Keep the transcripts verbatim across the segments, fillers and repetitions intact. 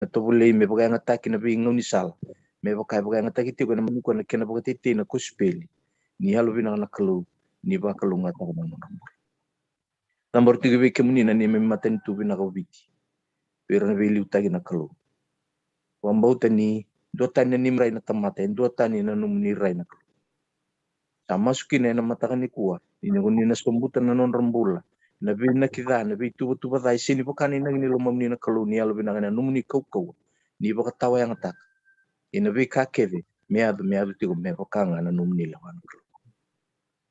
na tovolei me vakayagataki na veigaunisala, me vaka e vakayagataki tiko ena mani koya na kena vakatetei na kosipeli ni yalovinaka na Kalou, ni vakalougatataka na nodra bula. Cabora tiko vei kemuni na neimami matanitu vinaka o Viti, vei ira na veiliutaki na Kalou. Vakabauta ni duatani na neimami rai na tamata, e duatani na nomuni rai na Kalou. Sa masu kina ena mataka nikua ni ko ni na sobuta na nodra bula na veinaki ca, na veituvatuva ca e sega ni vaka na inaki ni lomamuni na Kalou, ni yalovinaka ena nomuni kaukauwa ni vakatawayagataka ena veika kece me yaco, me yaco tiko me vaka ga na nomuni lewa na Kalou.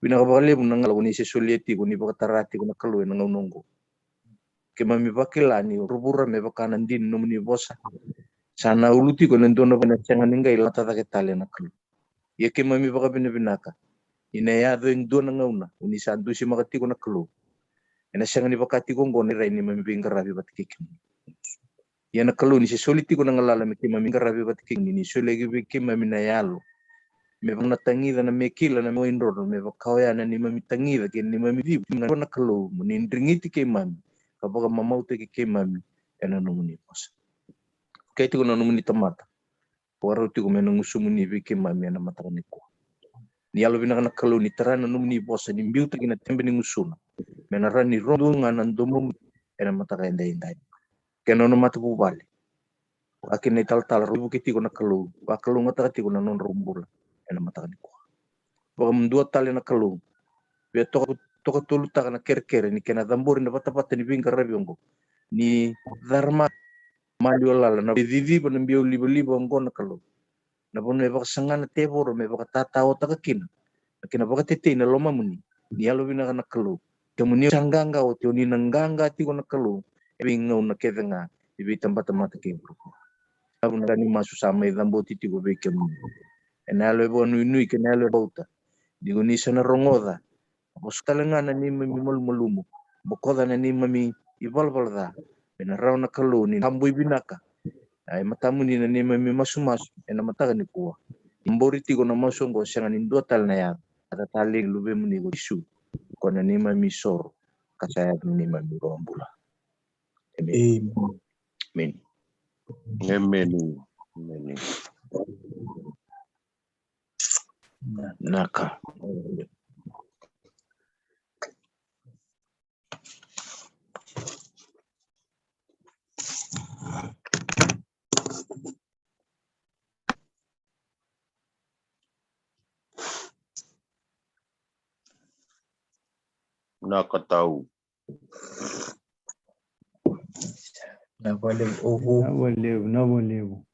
Vinaka vakalevu na gala ko ni se solia tiko ni vakatara tiko na Kalou ena gauna oqo. Keimami vakila ni vuravura me vaka na dina ni nomuni vosa, sa na ulu tiko ena dua na vanua e sega ni qai lata cake tale na Kalou. Ia keimami vakavinavinaka ni na yaco e dua na gauna o ni sa dusimaka tiko na Kalou. Ena sega ni vaka tiko oqo na rai neimami veiqaravi vata kei kemuni. Ia na Kalou, ni se soli tiko na galala me keimami qaravi vata kei kemuni, ni solia vei keimami na yalo me vaka na tagica na me kila na me waidrodro, me vaka oya na neimami tagica kei na neimami civu, na Kalou, mo ni drigiti keimami ka vakamamautaki keimami ena nomuni vosa. Kei tiko na nomuni tamata, vakarau tiko mai na gusumuni vei keimami ena mataka nikua. Ni yalovinaka na Kalou, ni tara na nomuni vosa, ni biuta ki na tebe ni gusuna, me na rawa ni rogo ga na domomuni ena mataka edaidai. Kei na nona matavuvale, vaka kina na italatala, rau vuke tiko na Kalou, vakalougatataka tiko na nodra bula ena mataka nikua. Vakadua tale na Kalou, via toka, toka tolutaka na kerekere ni kena cabori na vatavata ni veiqaravi oqo, ni cara maliwa lala na ciciva na biau livaliva oqo na Kalou. Na vanua e vakasaga na tevoro me vakatataotaka kina na kena vakatetei na lomamuni, ni yalovinaka na Kalou. Kemuni sa qaqa oti, o ni na qaqa tiko na Kalou e veigauna kece ga, e veitabatamata kei vuravura. Na vuna ga ni masu sa mai caboti tiko vei kemuni ena yalo e vakanuinui kei na yalo e bauta, ni ko ni sa na rogoca, vosa tale ga na neimami malumalumu, bokoca na neimami ivalavala ca, me na rawa na Kalou ni na bui vinaka e matamuni na neimami masumasu ena mataka nikua. Ni bori tiko na masu oqo, sega ni dua tale na yaca, a tatale ni Luvemuni ko Jisu, ko na neimami soro ka sa yaca ni neimami ivakabula. Emeni. Emeni. Emeni. Emeni. Naka. Naka tau. Naka levu. Oku. Naka levu, naka levu.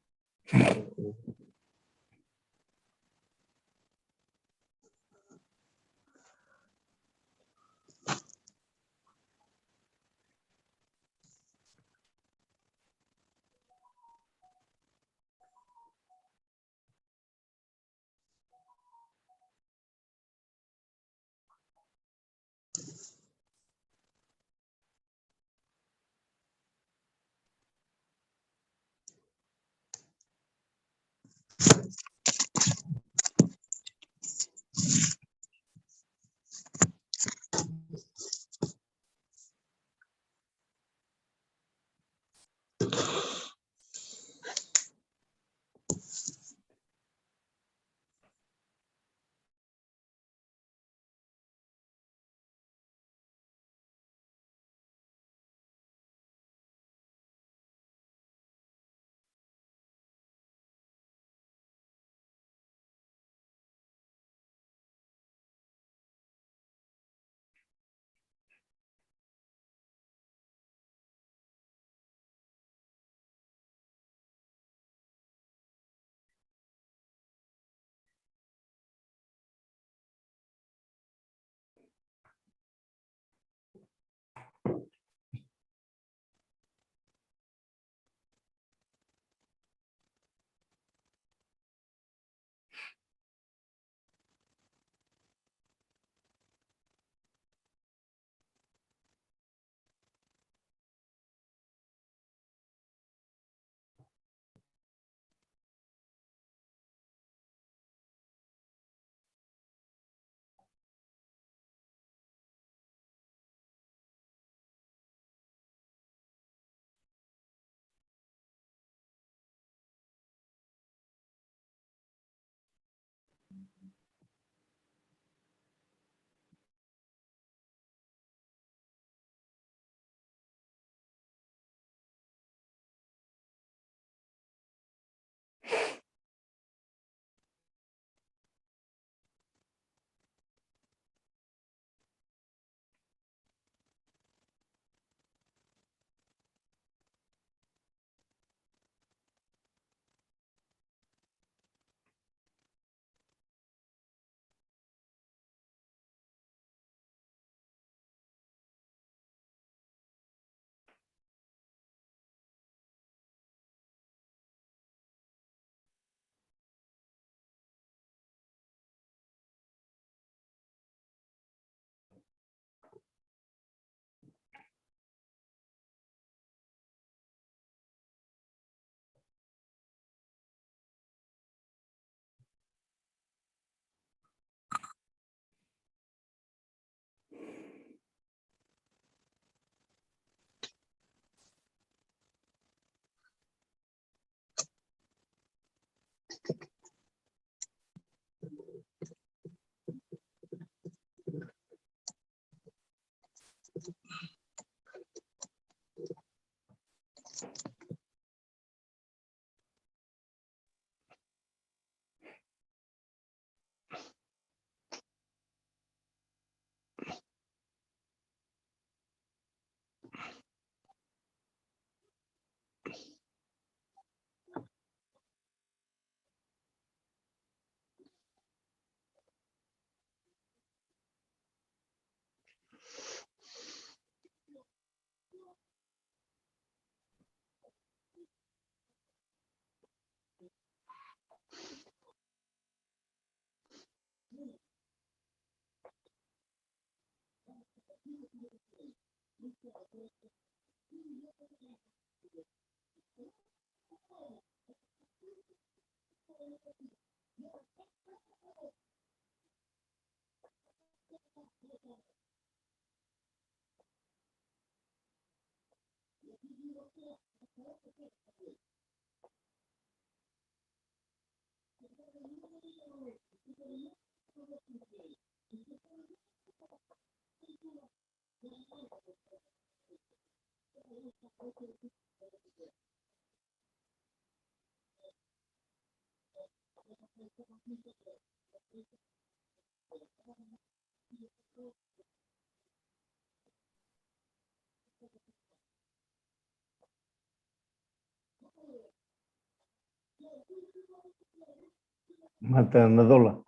Mata na cola.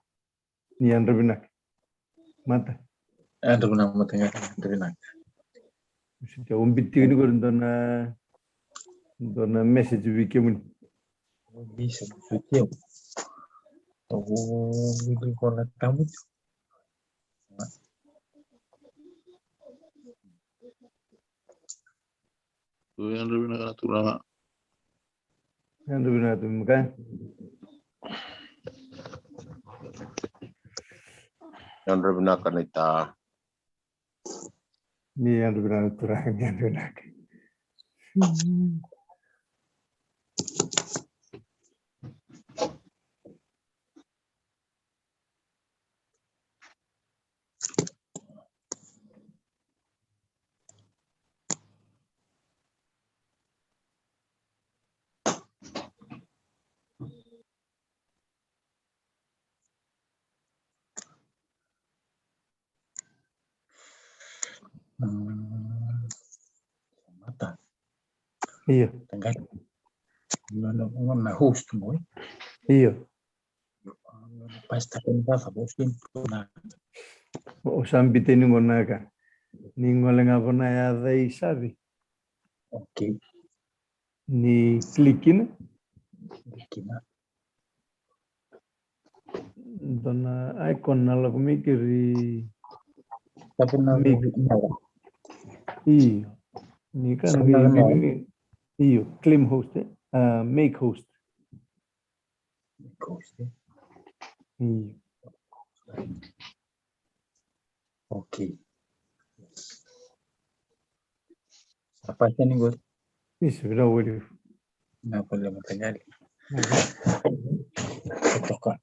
Ni yadra vinaka. Mata. Yadra vinaka, mata, yadra vinaka. Sika, au biuta tiko ni qori dua na, dua na message vei kemuni. Message vei kemuni. Au vili qo na tamu. Yadra vinaka na turaga. Yadra vinaka tu maka. Yadra vinaka na ita. Ni yadra vinaka na turaga, ni yadra vinaka. Mm, mata. Io. Tagata. Na, na, na host mo. Io. Pasta ken baka, boston tu na. O sa biuta ni qo na ka. Ni gole ga vana ya cai savi. Okay. Ni click kina. Click kina. Dua na icon na lako mai keri. Tapu na make. Io. Ni kana. Io, claim host, eh? Ah, make host. Make host, eh? Io. Okay. Apa tani qori? Isi, vira wiri. Na pale matagari. Toka.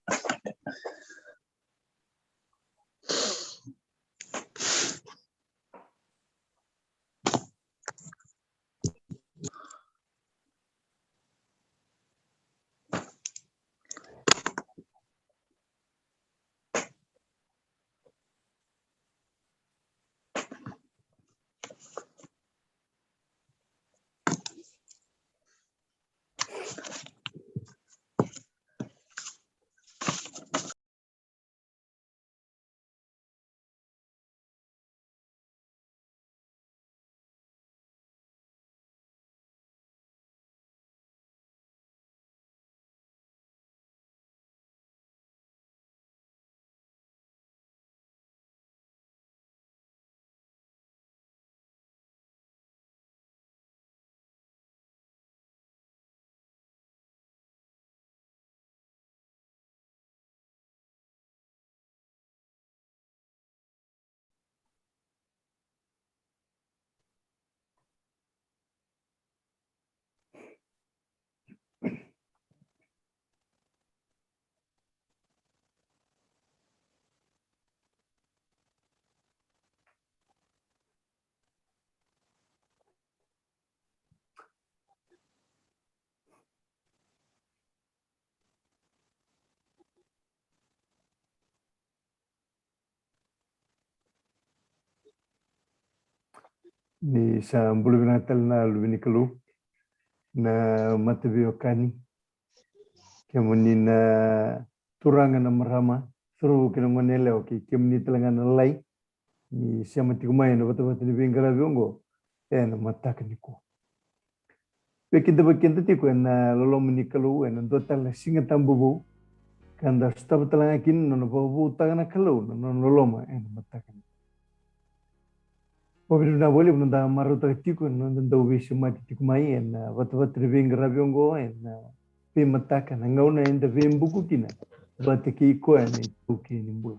Ni sa bula vinaka tale na luve ni Kalou, na mataveiwekani, kemuni na turaga, na marama, cauravou kei na goneyalewa, kei kemuni tale ga na lalai ni sema tiko mai ena vatavata ni veiqaravi oqo ena mataka nikua. Vei keda, vei keda tiko ena loloma ni Kalou ena dua tale na Siga Tabu vou, ka da sotava tale ga kina na nona vakavoutaka na Kalou na nona loloma ena mataka nikua. Vakavinavinaka vakalevu na noda marautaka tiko ena noda dau veisemati tiko mai ena vatavata ni veiqaravi oqo ena veimataka, na gauna eda veibuku kina vata kei koya na iTaukei ni bula.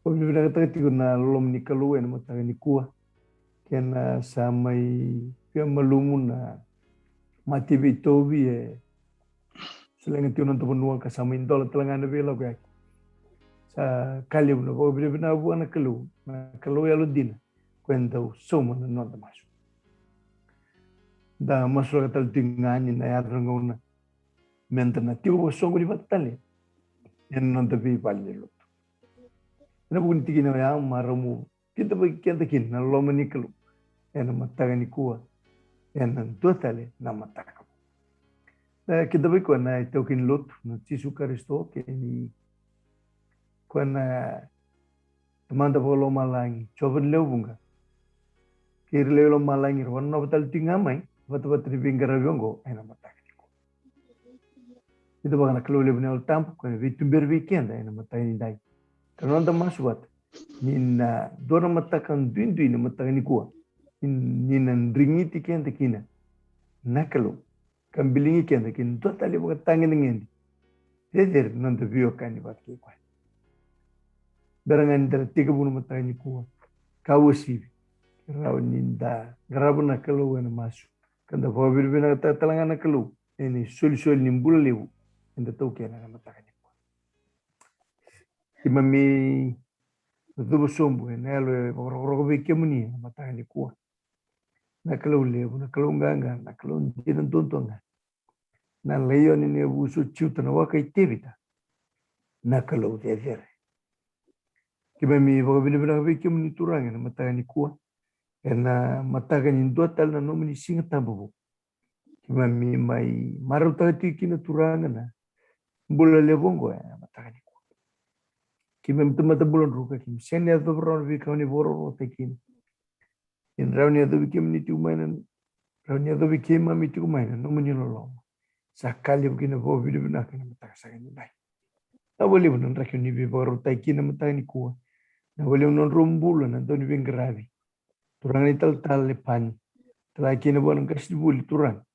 Vakavinavinakataka tiko na loloma ni Kalou ena mataka nikua, kena sa mai via malumu na mate veitauvi e solega tiko na noda vanua ka sa mai dola tale ga na veilakoyaki. Sa ka levu na vakavinavinaka vua na Kalou, na Kalou yalodina, ko e dau sauma na noda masu. Da masulaka tale tiko ga ni na yaco na gauna meda na tiko vakasoqoni vata tale ena noda veivale ni lotu. Ena vuku ni tikina oya, marau mo kidavaki keda kina na loma ni Kalou ena mataka nikua, ena dua tale na mataka. Da kidavaki koya na iTaukei ni lotu, na Jisu Karisito, kei ni koya na Tamada vakalomalagi, Jiova ni lewe vuqa, kei ira lewe i lomalagi, ra vakananova tale tiko ga mai vatavata ni veiqaravi oqo ena mataka nikua. Ni da vaka na Kalou levu na Yalo Tabu, ko na veituberi vei keda ena mataka ni dai. Ka noda masu vata ni na dua na mataka duidui na mataka nikua, ni, ni na drigiti keda kina na Kalou, ka biligi keda ki na dua tale vakatagedegede cecere na noda veiwekani vata kei koya. Bera ga ni da na tekivu na mataka nikua, ka uasivi, ke rawa ni da qarava na Kalou ena masu, ka da vakavinavinakataka tale ga na Kalou ena isolisoli ni bula levu eda taukena ena mataka nikua. Keimami cuva sobu ena yalo e vakarokoroko vei kemuni ena mataka nikua. Na Kalou levu, na Kalou qaqa, na Kalou dina duadua ga, na laione ni yavusa o Juta, na waka i Tevita, na Kalou cecere. Keimami vakavinavinaka vei kemuni Turaga ena mataka nikua, ena mataka ni dua tale na nomuni Siga Tabu vou. Keimami mai marautaka tiko kina Turaga na bula levu oqo ena mataka nikua. Keimami tamata bula druka, keimami sega ni yacova rawa na veika oni vakarautaka kina. Ni rawa ni yacovi kemuni tiko mai na, rawa ni yacovi keimami tiko mai na nomuni loloma. Sa ka levu kina vakavinavinaka ena mataka saka ni dai. Na vakalevu na draki oni veivakarautaki kina mataka nikua. Na vakalevu na nodrau bula na dauniveiqaravi, turaga na italatala Lepani, tala kina vua na qasenivuli Turaga.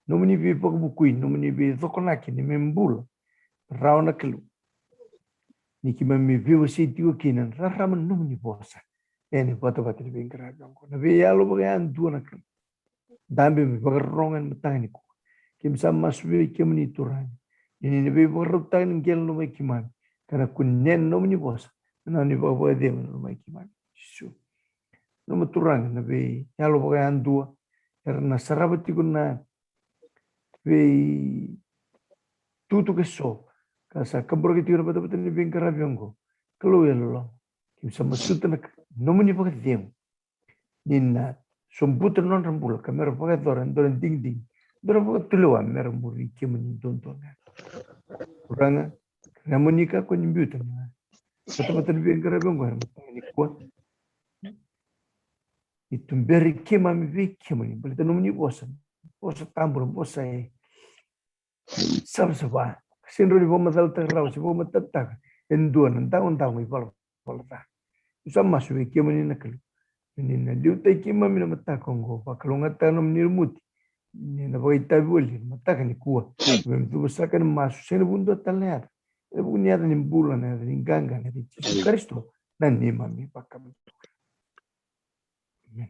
Nomuni veivakavukui, nomuni veicokonaki ni me bula rawa na Kalou. Ni keimami veiwasei tiko kina na rarama ni nomuni vosa ena vatavata ni veiqaravi oqo. Na veiyalo vakayadua na Kalou, dabe me vakarorogo ena mataka nikua. Keimami sa masu vei kemuni Turaga, ni ni na veivakarautaka na qele loma i keimami, ka na kunea na nomuni vosa na nona ivakavakacegu ena loma i keimami. Jisu, loma Turaga, na veiyalo vakayadua era na sarava tiko na veitukutuku eso ka sa kaburaki tiko na vatavata ni veiqaravi oqo. Kalou e loloma, keimami sa masuta na nomuni vakacegu ni na sobuta na nodra bula ka mera vakayacora e dua na digidigi, dua na vakatulewa mera muri kemuni duadua ga. Turaga, kerea mo ni kakua ni biuta na vatavata ni veiqaravi oqo ena mataka nikua. Ni tuberi keimami vei kemuni baleta nomuni vosa, vosa tabu, na vosa e savasava, ka sega ni rawa ni vakamacalataka rawa se vakamatatataka e dua na dagodago ivalavala ca. Au sa masu vei kemuni na Kalou, ni na liutaki keimami na mataka oqo, vakalougatataka na nomuni lumuti ni na vakaitavi voli na mataka nikua. Keimami cuva saka ena masu, sega ni vu dua tale na yaca, ena vuku ni yaca ni bula, na yaca ni qaqa, na yaca i Jisu Karisito na neimami Vakabula. Amen.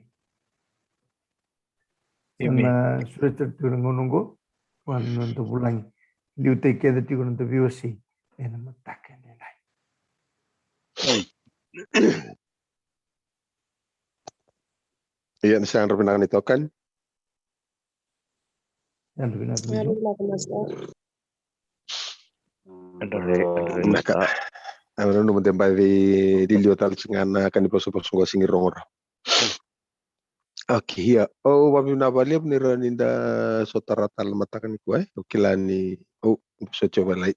Sa na sureta tiko na gauna oqo vua na noda vulagi. Liutaki keda tiko na noda veiwasei ena mataka edaidai. Ia, ni sa yadra vinaka na itokani. Yadra vinaka. Yadra vinaka, Master. Vinaka. Au nanuma de baci liliwa tale tiko ga na ka ni vosavosa qo, sega ni rogo rawa. Okay, ia. Au vakavinavinaka vakalevu ni rawa ni da sota rawa tale na mataka nikua, e. Au kila ni, o, sota tiko vakalailai.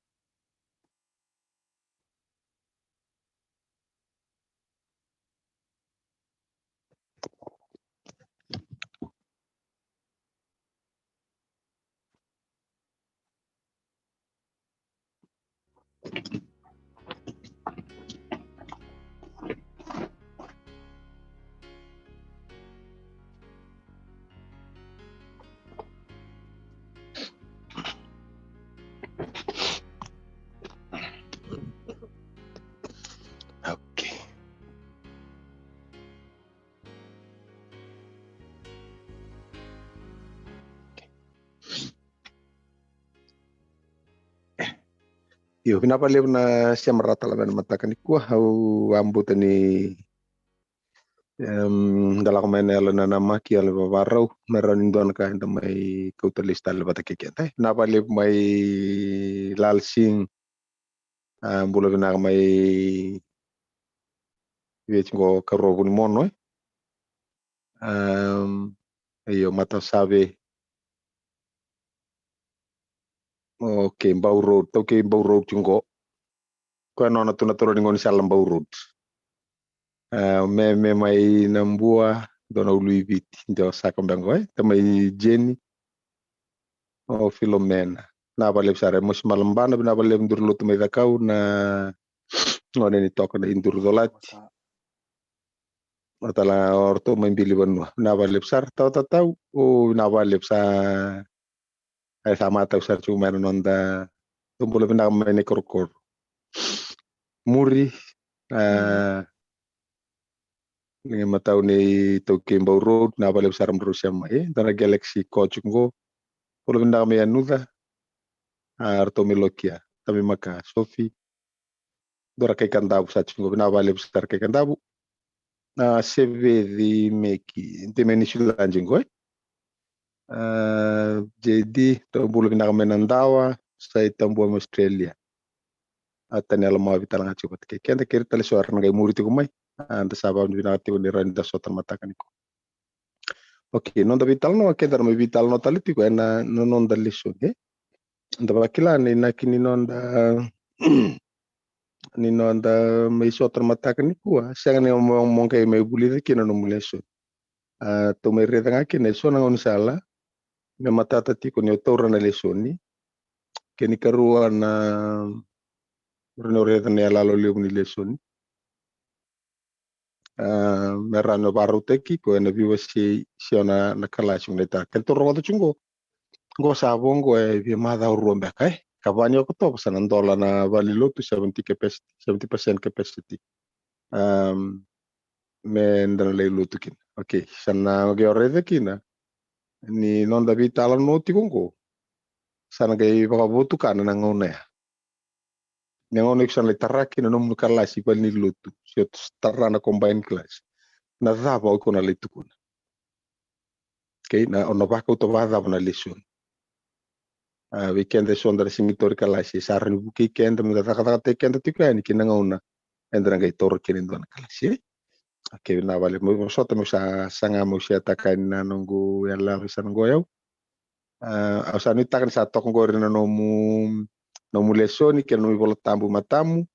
Io, vinaka vakalevu na sema ra tala mai na mataka nikua. Au a buta ni, em, da lako mai na yalo na namaki, yalo vavarau me rawa ni dua na ka eda mai kauta lesu tale vata kei keda. E, vinaka vakalevu mai Lalsing. A, bula vinaka mai vei tiko Karua Vunimono, e. Am, io, Matausave. Okay, Bau Road, taukei Bau Road tiko. Koya nona tu na tolo ni gaunisala Bau Road. A, me, me mai na bua, dua na ulu i Viti, dua saka beka qo, e. Tamai Jenny. O Filomena. Vinaka vakalevu sara, e Mosi Malabana, vinaka vakalevu duru lotu mai Cakau, na gone ni toka na Iduru Colati. O tala o ratou mai Bilivanua. Vinaka vakalevu sara, tau, tau, tau. O, vinaka vakalevu sa, e sa matau sara tiko mai na noda. Tou bula vinaka mai na ikorokoro. Muri, a, liga matau nei taukei Bau Road, vinaka vakalevu sara mo drau sema mai, e. Dua na Galaxy Coach qo. Bula vinaka mai Yanuca. A, ratou mai Lokia. Tami Maka, Sofi. Dua ra kai Kadavu sa tiko qo, vinaka vakalevu sara kai Kadavu. A, Seveci Meki, de mai Niusiladi qo, e. A, J D, tou bula vinaka mai na dawa, sa i Tabua mai Australia. A, Taniela Mavi tale ga tiko vata kei keda, kei ira tale so era na qai muri tiko mai. A, da sa vakavinavinaka tiko ni rawa ni da sota na mataka nikua. Okay, noda veitalanoa, keda na mai veitalanoa tale tiko ena, na noda lesoni, e. Da vakila na inaki ni noda, ni noda mai sota na mataka nikua, sega ni mo, mo qai mai vulica kina na nomu lesoni. A, tou mai raica ga kina e so na gaunisala me matata tiko ni o taura na lesoni. Kena ikarua na, rawa ni o raica na iyaloyalo levu ni lesoni. A, me rawa ni o vakarautaki iko ena veiwasei se o na, na kalasi o na itara. Kena tou rogoca tiko qo, qo sa vo qo e via macawa rua beka, e. Ka va ni Okotova sa na dola na valenilotu, seventy capacity, seventy percent capacity. Am, me da na lai lotu kina. Okay, sa na qai o raica kina ni noda veitalanoa tiko qo sa na qai vakavotukana na gauna ya. Ni gauna iko sa na lai tara kina na nomu kalasi valenilotu, se o tara na combined class, na cava o iko na lai tukuna? Okay, na, o na vakauta vakacava na lesoni? A, vei keda e so da na sega ni tauri kalasi, sa rawa ni vukei keda me da cakacakataki keda tiko yani ki na gauna eda na qai taura kina e dua na kalasi, e? Okay, vinaka vakalevu. Meu vosota meu sa saga meu share-taka yani na noqu yaloyalo sa na qo yau. A, au sa nuitaka ni sa toka qori na nomu, nomu lesoni kei na nomu iVola Tabu matamu.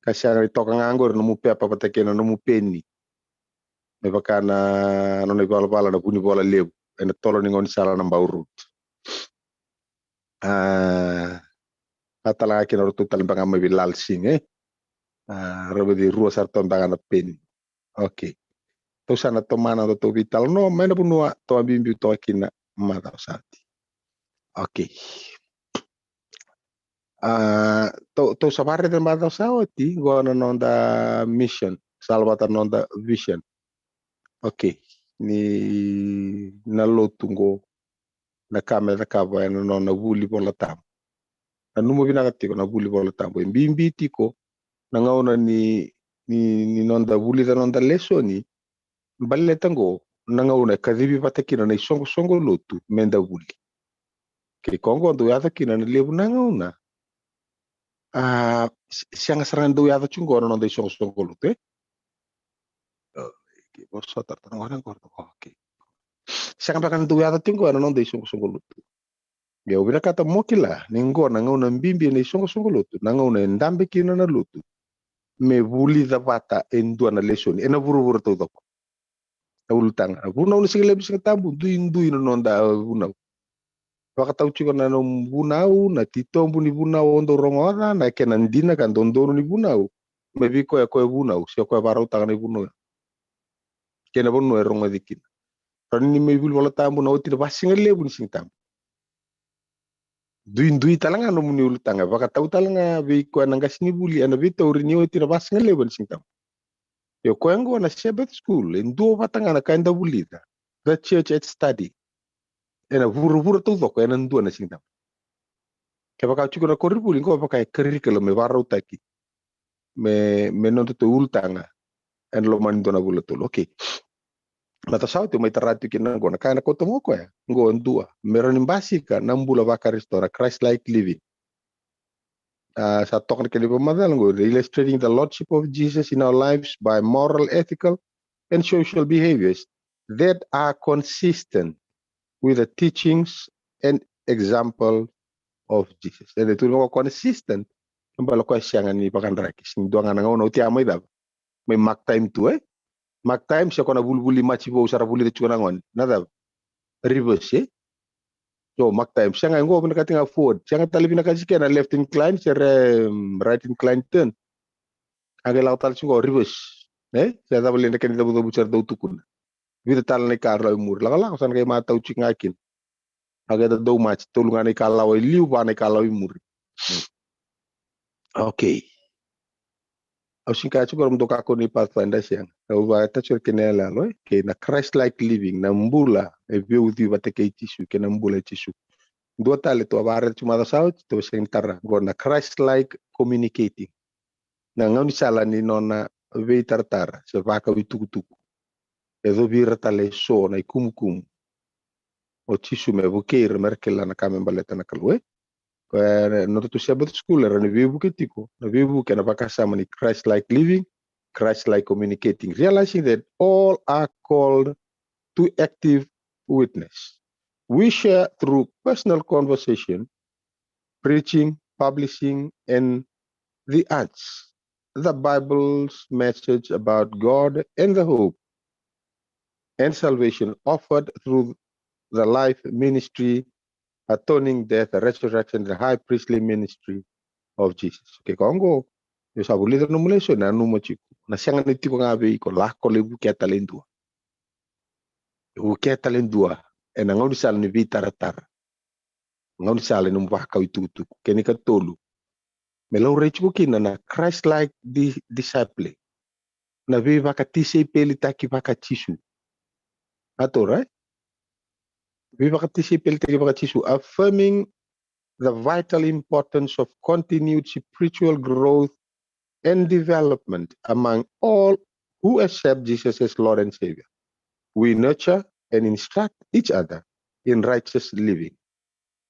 Ka sega ni toka ga qori na nomu pepa vata kei na nomu peni. Me vaka na nona ivalavala na vunivola levu ena tolo ni gaunisala na Bau Road. A, a tale ga kina o ratou tale beka mai vei Lalsing, e. A, rau vei rua sa ratou beka na peni. Okay. Tou sa na tomana na tou veitalanoa mai na vanua tou a biubiu toka kina macawa sa oti. Okay. A, tou, tou sa vakaraica na macawa sa oti qo na noda mission, sa lako vata na noda vision. Okay. Ni na lotu qo, na ka me cakava ena nona vuli Vola Tabu. Nanuma vinaka tiko na vuli Vola Tabu. E bibi tiko na gauna ni, ni, ni noda vulica noda lesoni, baleta qo na gauna e kacivi vata kina na isoqosoqo lotu me da vuli. Kei koya qo dau yaco kina na levu na gauna. A, se-, sega sara ga ni dau yaco tiko qo na noda isoqosoqo lotu, e? O, ke vosota, ta na gona qo, okay. Sega beka ni dau yaco tiko qo na noda isoqosoqo lotu. Ia au vinakata mo kila ni qo na gauna bibi ena isoqosoqo lotu, na gauna e dabe kina na lotu me vulica vata e dua na lesoni ena vuravura taucoko. Na ulutaga, na vunau na siga levu ni Siga Tabu, duidui na noda vunau. Vakatau tiko na nomu vunau, na titobu ni vunau o dau rogoca, na kena dina ka dodonu ni vunau. Me vei koya, koya vunau, se o koya vakarautaka na ivunau ya. Kei na vanua e rogoci kina. Rawa ni mai vuli Vola Tabu na oti na vasiga levu ni Siga Tabu. Duidui tale ga nomuni ulutaga, vakatau tale ga vei koya na qasenivuli ena veitauri ni oti na vasiga levu ni Siga Tabu. Io, koya qo na Sabbath School, e dua vata ga na ka eda vulica. The Church at Study. Ena vuravura taucoko, ena dua na Siga Tabu. Kevaka o tiko na koronivuli qo, vaka e curriculum me vakarautaki me, me nodatou ulutaga ena loma ni dua na vula tolu. Okay. Macawa sa oti au mai tara tiko kina qo, na ka ena kauta mai o koya qo e dua, me rawa ni basika na bula vaKarisito, na Christ-like living. A, sa toka na kena ivakamacala qo, illustrating the lordship of Jesus in our lives by moral, ethical, and social behaviors that are consistent with the teachings and example of Jesus. Ena tukuni vaka consistent, na bala o koya sega ni vakadraki. Sega ni dua ga na gauna oti a mai cava, mai mark time tu, e? Mark time, se o koya na vulivuli maji vou sa ra vulica tiko na gone. Na cava? Reverse, e? So, mark time. Sega, e qo vinakati ga forward. Sega tale vinakati se kena left incline, se re, mm, right incline turn. A qai lako tale tiko qo, reverse. E? Se cava le na kena icavucavu se ra dau tukuna. Vica tale na ikalawa i muri. Lakolako sa na qai matau tiko ga kina. A qai dau maji, tolu ga na ikalawa i liu, va na ikalawa i muri. Okay. Au sega ni kaya tiko ra mo dou kakua ni Pathfinder, sega. Au vakataki ira kina iyaloyalo, e? Okay, na Christ-like living, na bula e veiucui vata kei Jisu, kei na bula i Jisu. Dua tale tou a vakaraica tiko macawa sa oti, tou sega ni tara. Qo na Christ-like communicating. Na gaunisala ni nona veitaratara, se vakau itukutuku. E yacovi ira tale eso na ikumukumu o Jisu me vukei ira me ra kila na ka me baleta na Kalou, e? Koya na nodatou Sabbath school era na veivuke tiko, na veivuke ena vakasama ni Christ-like living, Christ-like communicating, realizing that all are called to active witness. We share through personal conversation, preaching, publishing, and the arts, the Bible's message about God and the hope and salvation offered through the life, ministry, atoning death, resurrection, the high priestly ministry of Jesus. Okay, koya qo, io sa vulica na nomu lesoni, nanuma tiko. Na sega ni tiko ga vei iko, lako lai vukea tale e dua. Vukea tale e dua ena gaunisala ni veitaratara. Gaunisala ni nomu vakau itukutuku. Kena ikatolu, me laurai tiko kina na Christ-like di-, discipling. Na veivakatisaipelitaki vakaJisu. Ato, right? Veivakatisaipelitaki vakaJisu, affirming the vital importance of continued spiritual growth and development among all who accept Jesus as Lord and Savior. We nurture and instruct each other in righteous living,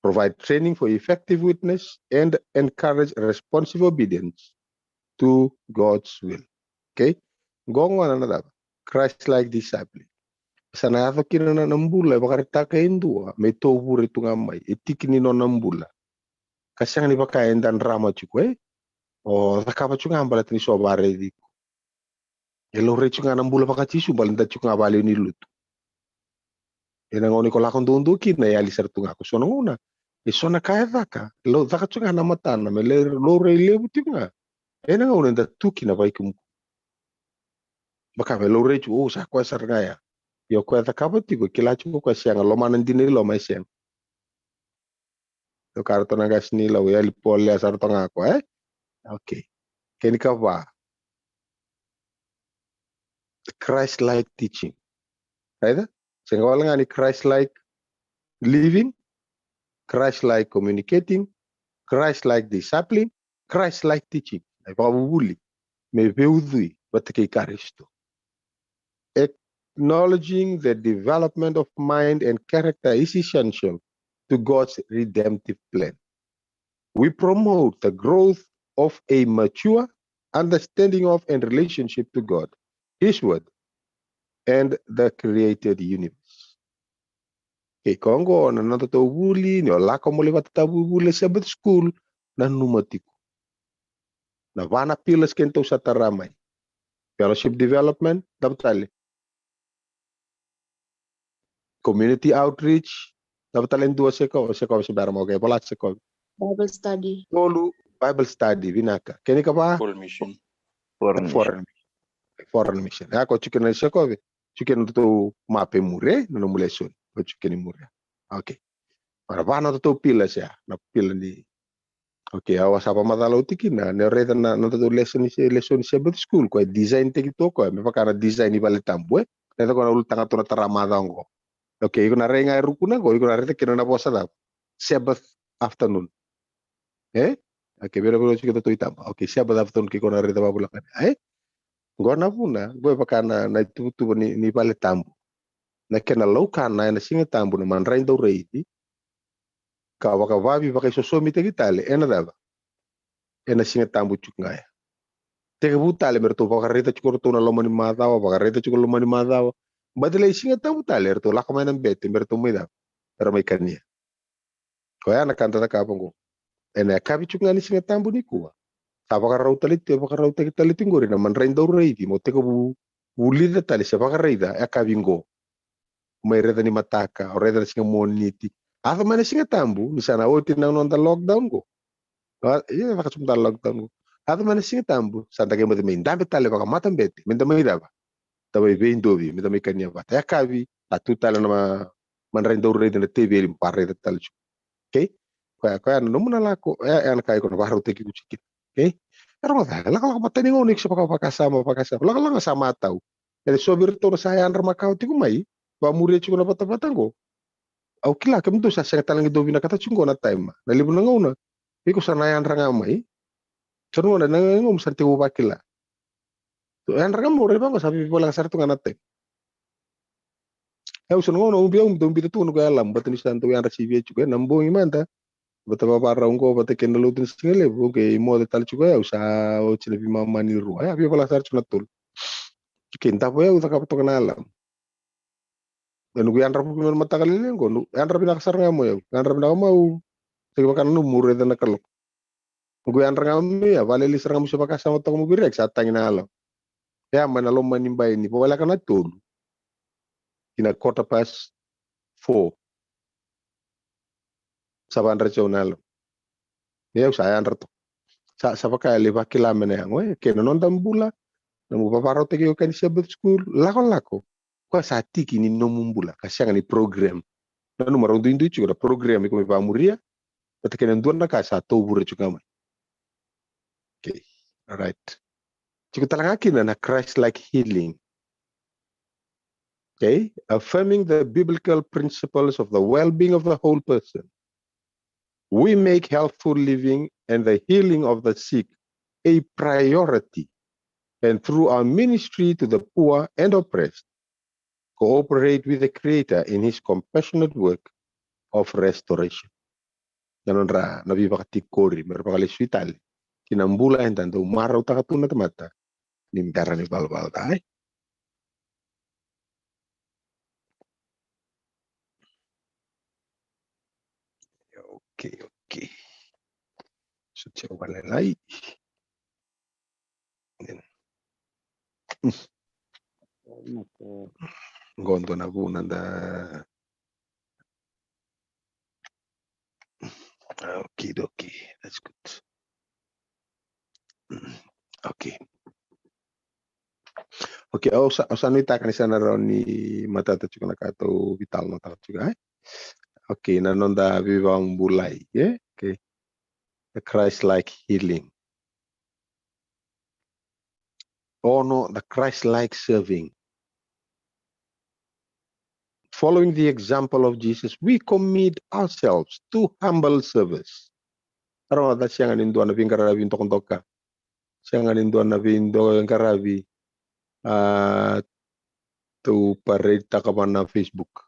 provide training for effective witness, and encourage responsive obedience to God's will. Okay? Qo gona na cava? Christ-like discipling. Sa na yaco kina na, na bula e vakaraitaka e dua me tovure tu ga mai, e tiki ni nona bula. Ka sega ni vaka eda drama tiko, e? O cakava tiko ga baleta ni so vakaraici iko. E laurai tiko ga na bula vakaJisu baleta da tiko ga vale ni lotu. Ena gauna iko lako doudou kina e yali sara tu ga ko so na gauna. E so na ka e caka, e lau caka tiko ga na matana me lai laurai levu tiko ga. Ena gauna eda tu kina vaikumukumu. Vaka me laurai tiko, o, sa koya sara ga ya. Ia o koya e cakava tiko, e kila tiko o koya sega, lomana dina i loma e sega. Dou kaya ratou na qase ni Lau, e yali polea sara toka ga o koya, e? Okay. Kena ikava, Christ-like teaching. Raica? Sega wale ga ni Christ-like living, Christ-like communicating, Christ-like discipling, Christ-like teaching. Na ivakavuvuli me veiucui vata kei Karisito. Acknowledging the development of mind and character is essential to God's redemptive plan. We promote the growth of a mature understanding of and relationship to God, His Word, and the created universe. Kei koya oqo na nodatou vuli, ni o lako mo lai vakatatavuvuli e Sabbath school, nanuma tiko. Na va na pillars keitou sa tara mai. Fellowship development, cava tale? Community outreach, cava tale e dua Seko, Seko se bera mo, okay, vola Seko. Bible study. Tolu, Bible study, vinaka. Kena ikava? Foreign mission. Foreign mission. Foreign mission. Foreign mission. Ia, ko tiko na Seko, tiko na nodatou mapa e muri, e, na nomu lesoni. Ko tiko na i muri. Okay. Mara va na nodatou pillars ya, na pillar ni. Okay, au a sa vakamacala oti kina, ni o raica na, na nodatou lesoni se, lesoni Sabbath school, koya e design-taki tu o koya, me vaka na design ni vale tabu, e. Raica koya na ulutaga tou na tara macawa oqo. Okay, iko na rai ga e ruku na qo, iko na raica kina na vosa cava? Sabbath afternoon. E? A ke vira vira tiko tatou i taba. Okay, seba cava tonu ke ko na raica vavulakani. E? Qo na vuna, qo e vaka na, na ituvatuva ni, ni vale tabu. Na kena laukana ena Siga Tabu na madrai dauraici. Ka vakavavi vakaisosomitaki tale, ena cava? Ena Siga Tabu tiko ga ya. Tekivu tale me ratou vakaraica tiko ratou na loma ni macawa, vakaraica tiko loma ni macawa. Baleta lai Siga Tabu tale, eratou lako mai na bete, me ratou mai cava? Era mai kania. Koya na ka da cakava qo. Ena yakavi tiko ga ni Siga Tabu nikua. Sa vakarau tale tiko, vakarautaki tale tiko qori na madrai dauraici, mo tekivu vulica tale se vakaraica, yakavi qo. Mai raica ni mataka, o raica na siga Moniti. Yaco mai na Siga Tabu, ni sa na oti na noda lockdown qo. A, ia, caka tiko mada na lockdown qo. Yaco mai na Siga Tabu, sa da qai baci mai dabe tale vakamatabete, me da mai cava? Da mai veidovi, me da mai kania vata. Yakavi, a tu tale na ma-, madrai dauraici na teveli, me vakaraica tale tiko. Okay? Koya, koya na nomu na lako, e, e na ka iko na vakarautaki iko tiko. Okay? E rogoca, lakolako vata ni gauna iko sa vaka, vakasama, vakasama. Lakolako sa matau. E so vei iratou na sa yadra makawa tiko mai, vamuria tiko na vatavata qo. Au kila kemudou sa sega tale ga ni dou vinakata tiko qo na taima. Na levu na gauna, iko sa na yadra ga mai. Sa na gauna, na gauna sa na tekivu vakila. Yadra ga mo raica qo sa veivoleka sara tu ga na taima. E, au sa na gauna, ubi, au dau biuta tu na noqu yalamu, baleta ni sa dau yadra sivia tiko, e, na bogi mada. Vata vavarau qo, vata kei na lotu ni siga levu, okay, moce tale tiko, e, au sa oti na veimama ni rua. E, veivoleka sara tiko na tolu. Okay, davo, e, au cakava toka na yalamu. E noqu yadra vuki mai na mataka lailai qo, noqu yadra vinaka sara ga mai au. Yadra vinaka mai au. Sega vaka na nomu raica na kaloko. Noqu yadra ga mai au, vakalelei sara ga mai au se vakasama toka mai au vei ira, sa tagi na yalo. Ia mai na loma ni bai ni voleka na tolu. Ki na quarter past four. Sa vadreti au na yalo. Ia au sa yadra toka. Sa, sa vaka e lai vakila mai na yago, e, kei na noda bula, nomu vavarautaki iko ka ni Sabbath school, lakolako. Koya sa tiki ni nomu bula, ka sega ni program. Nanuma rau duidui tiko na program iko mai vamuria, vata kei na dua na ka sa tovure tiko ga mai. Okay, all right. Tiko tale ga kina na Christ-like healing. Okay, affirming the biblical principles of the well-being of the whole person. We make healthful living and the healing of the sick a priority, and through our ministry to the poor and oppressed, cooperate with the Creator in His compassionate work of restoration. Na nodra na veivakatikori me ra vakalesui tale ki na bula eda dau marautaka tu na tamata ni bera ni valavala ca, e? Okay, okay. So tiko valavala. Qo dua na vuna da. Okidoki, that's good. Okay. Okay, au sa, au sa nuitaka ni sa na rawa ni matata tiko na ka tou veitalanoataka tiko, e? Okay, na noda veivakabulai, e? Okay. The Christ-like healing. Ono, the Christ-like serving. Following the example of Jesus, we commit ourselves to humble service. Aro, da sega ni dua na veiqaravi dokadoka. Sega ni dua na veiqaravi, a, tou pareditaka va na Facebook.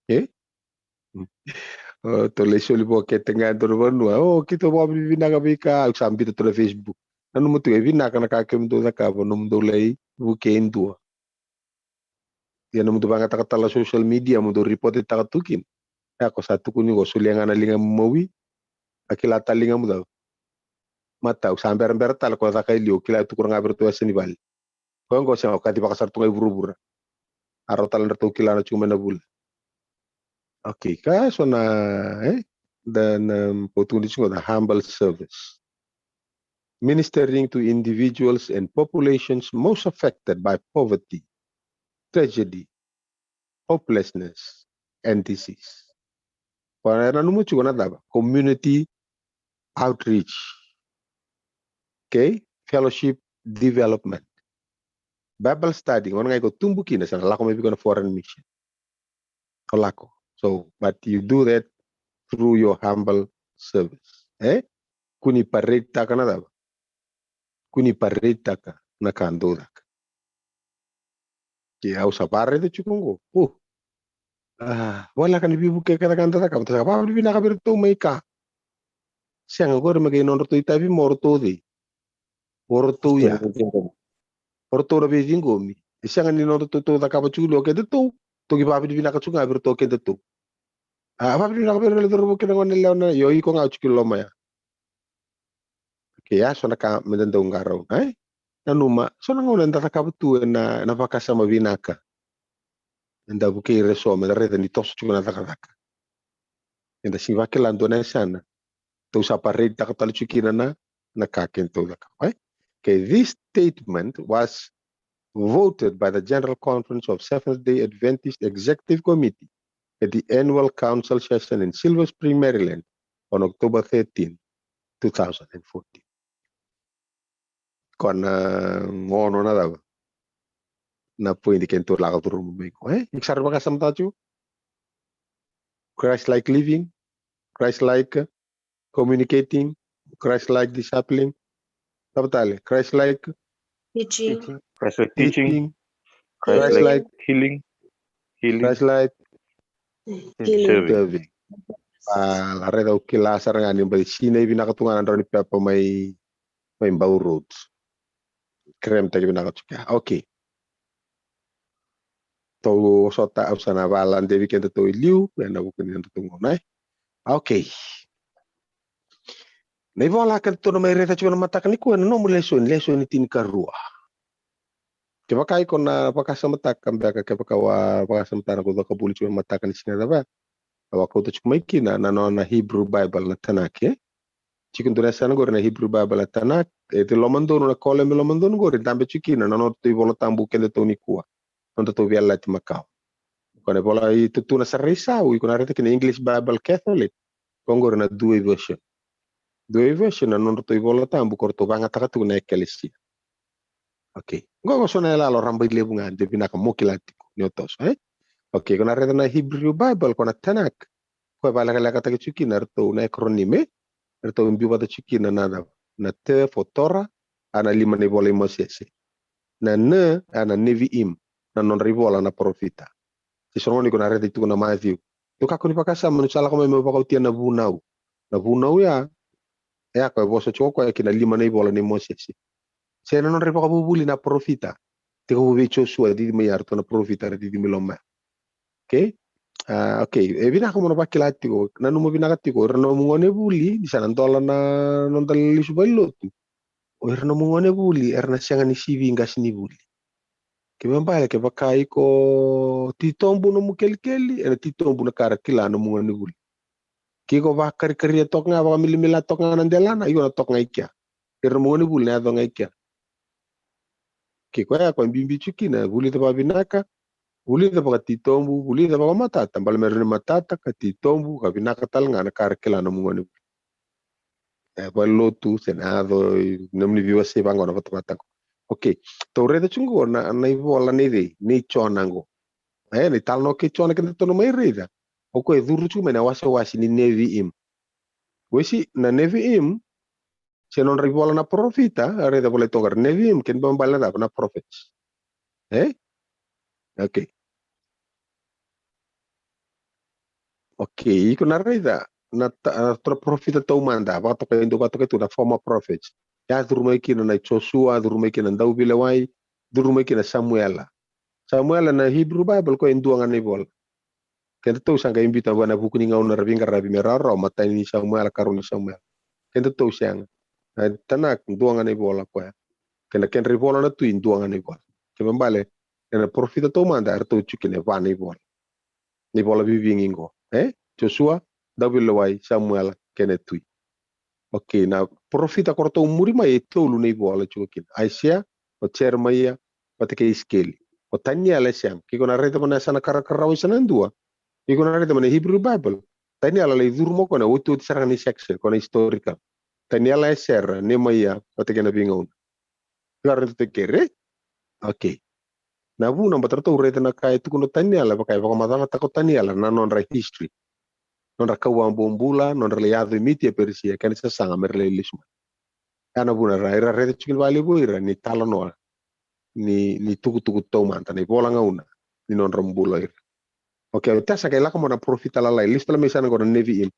E? O, tou lai soli vua kete ga e dua na vanua. O, keitou vakavinavinaka vei ka, au sa biuta tu na Facebook. Nanuma tu e vinaka na ka kemudou cakava, nomudou lai vukei dua. Ia nomudou vakayagataka tale na social media, mo dou ripotetaka tu kina. Ia ko sa tukuni qo, solia ga na ligamu mawi, a kila tale ligamu cava. Matau, sa berabera tale ko caka e liu, kila tukuna ga vei iratou e yasa ni vale. Koya qo sega, o kaci vakasara tu ga i vuravura. A rau tale na ratou kila na tiko mai na vula. Okay, ka so na, e? Da na, ko tukuni tiko the humble service. Ministering to individuals and populations most affected by poverty, tragedy, hopelessness, and disease. Ko na nanuma tiko na cava? Community outreach. Okay? Fellowship development. Bible study, gauna ga iko tubu kina, sa na lako mai vei iko na foreign mission. Ko lako. So, but you do that through your humble service. E? Kua ni pareditaka na cava? Kua ni pareditaka na ka dou caka. Ke au sa vakaraica tiko oqo. O. A, voleka ni veivuke kece ga da cakava, da sa vakavinavinaka vei iratou mai ka. Sega, oqori me qai nodratou itavi mai o ratou cei? O ratou ya. O ratou na veiciqomi. E sega ni nodratou tou cakava tiko li o kedatou. Tou qai vakavinavinaka tiko ga vei iratou o kedatou. A, vakavinavinaka vei ira na cauravou kei na gone yalewa na, io, iko ga o tiko i loma ya. Okei, ya so na ka meda dau qarauna, e? Nanuma, so na gauna eda cakava tu ena, na vakasama vinaka. Eda vukei ira eso meda raica ni toso tiko na cakacaka. Eda sega ni vakila dua na yasana tou sa pareditaka tale tiko kina na, na ka kedatou cakava, e? Okay, this statement was voted by the General Conference of Seventh-day Adventist Executive Committee at the annual council session in Silver Spring, Maryland, on October thirteen, two thousand and fourteen. Ko na ono na cava? Na point kedatou lako curuma mai qo, e? Iko sa rui vakasamataka tiko? Christ-like living, Christ-like communicating, Christ-like discipling. Cava tale? Christ-like Teaching. Christ-like teaching, teaching, Christ-like Christ-like, healing, healing, Christ-like Healing. serving. serving. A, la raica au kila sara ga ni baci sinai vinaka tu ga na drau ni pepa mai, mai Bau Road. Keremataki vinaka tiko ya. Okay. Tou sota, au sa na vakaladevi kedatou i liu ena vuku ni nodatou gauna, e? Okay. Na ivola kedatou na mai raica tiko na mataka nikua ena nomu lesoni, lesoni tinikarua. Kevaka iko na vakasamataka beka, kevaka au a vakasamataka na, ko caka vuli tiko na mataka ni siga cava, au a kauta tiko mai kina na nona Hebrew Bible na Tanakh, e? Tiko dua na yasana qori na Hebrew Bible na Tanakh, e, e lomadonu, na kolo e lomadonu qori dabe tiko kina na nodatou iVola Tabu kedatou nikua, nodatou Veiyalayalati Makawa. Ko na ivola i tutuna sara i sau, iko na raica kina English Bible Catholic, ko qori na Douay Version. Douay Version na nodratou iVola Tabu ko ratou vagataka tiko na ekelesia. Okay. Qo, qo so na iyaloyalo rabailevu ga de vinaka mo kila tiko ni o toso, e? Okay, ko na raica na Hebrew Bible, ko na Tanakh. Ko e vakalekalekataki tiko kina eratou na acronym, e? Eratou biu vata tiko kina na, na, na T for Torah, a na lima na ivola i Mosese. Na N, a na Nevi'im, na nodra ivola na parofita. Se so na gauna iko na raica tiko na Maciu. Tou kakua ni vakasama ni sa lako mai me vakaotia na Vunau. Na Vunau ya, e a ko e vosa tiko o koya ki na lima na ivola nei Mosese. Se na nodra ivakavuvuli na parofita. Tekivu vei Josua, cici mai ya, ratou na parofita era cici mai loma ya. Okay? A, okay, e vinaka mo na vakila tiko, nanuma vinaka tiko, o ira na nomu gonevuli, ni sa na dola na noda lesu valenilotu. O ira na nomu gonevuli era na sega ni sivi qasenivuli. Kena ibalebale, kevaka iko titobu nomu kelikeli, ena titobu na ka era kila nomu gonevuli. Ke iko vakarikaria toka ga, vakamilamila toka ga na delana, iko na toka ga i kea. Ira na nomu gonevuli na yaco ga i kea. Ke koya, koya bibi tiko kina, vulica vakavinaka, vulica vakatitobu, vulica vakamatata, baleta me rawa ni matata ka titobu ka vinaka tale ga na ka era kila nomu gonevuli. E, valenilotu, se na yaco i nomuni veiwasei vaqo na vatavata qo. Okay, tou raica tiko qo na, na ivola nei cei, nei Jona qo. E, na italanoa kei Jona kedatou na mai raica. O koya e curu tiko mai na wasewase ni Nevi'im. Wesi, na Nevi'im, se nodra ivola na parofita, a raica volai toka ra Nevi'im, kena ibalebale na cava, na prophets. E? Okay. Okay, iko na raica na, na parofita taumada, vakatokai, dau vakatokai tu na former prophets. Ya curu mai kina na Josua, curu mai kina Dauveilewai, curu mai kina Samuela. Samuela na Hebrew Bible ko e dua ga na ivola. Kedatou sa qai biuta vua na vuku ni gauna ra veiqaravi me rawarawa, matai ni Samuela, karua ni Samuela. Kedatou sega. Na Tanakh, dua ga na ivola koya. Kei na kedra ivola na tui, dua ga na ivola. Kena ibalebale, na parofita taumada, eratou tiko kina e va na ivola. Na ivola vivigi qo, e? Josua, Dauveilewai, Samuela, kei na Tui. Okay, na parofita ko ratou muri mai e tolu na ivola tiko kina. Aisea, o Jeremaia, vata kei Isikeli. O Taniela e sega. Ke iko na raica mai na yasana Karakarau e sa na dua. Iko na raica mai na Hebrew Bible. Taniela lai curu mai o koya na otioti sara ga ni section, ko na historical. Taniela, Esera, Nemaia, vata kei na Veigauna. Iko a raica tiko keri? Okay. Na vuna baleta ratou raica na ka e tukuna o Taniela, vaka e vakamacalataka o Taniela na nodra history. nodra kau vakabobula, nodra lai yaco i Miti e Perisia, kena sasaga me ra lai lesu mai. Ya na vuna ra, era raica tiko vakalevu o ira ni talanoa ni, ni tukutuku taumada, na ivola gauna ni nodra bula o ira. Okay, o Tesa qai lako mai na parofita lalai, lesu tale mai sa na qo na Neviim.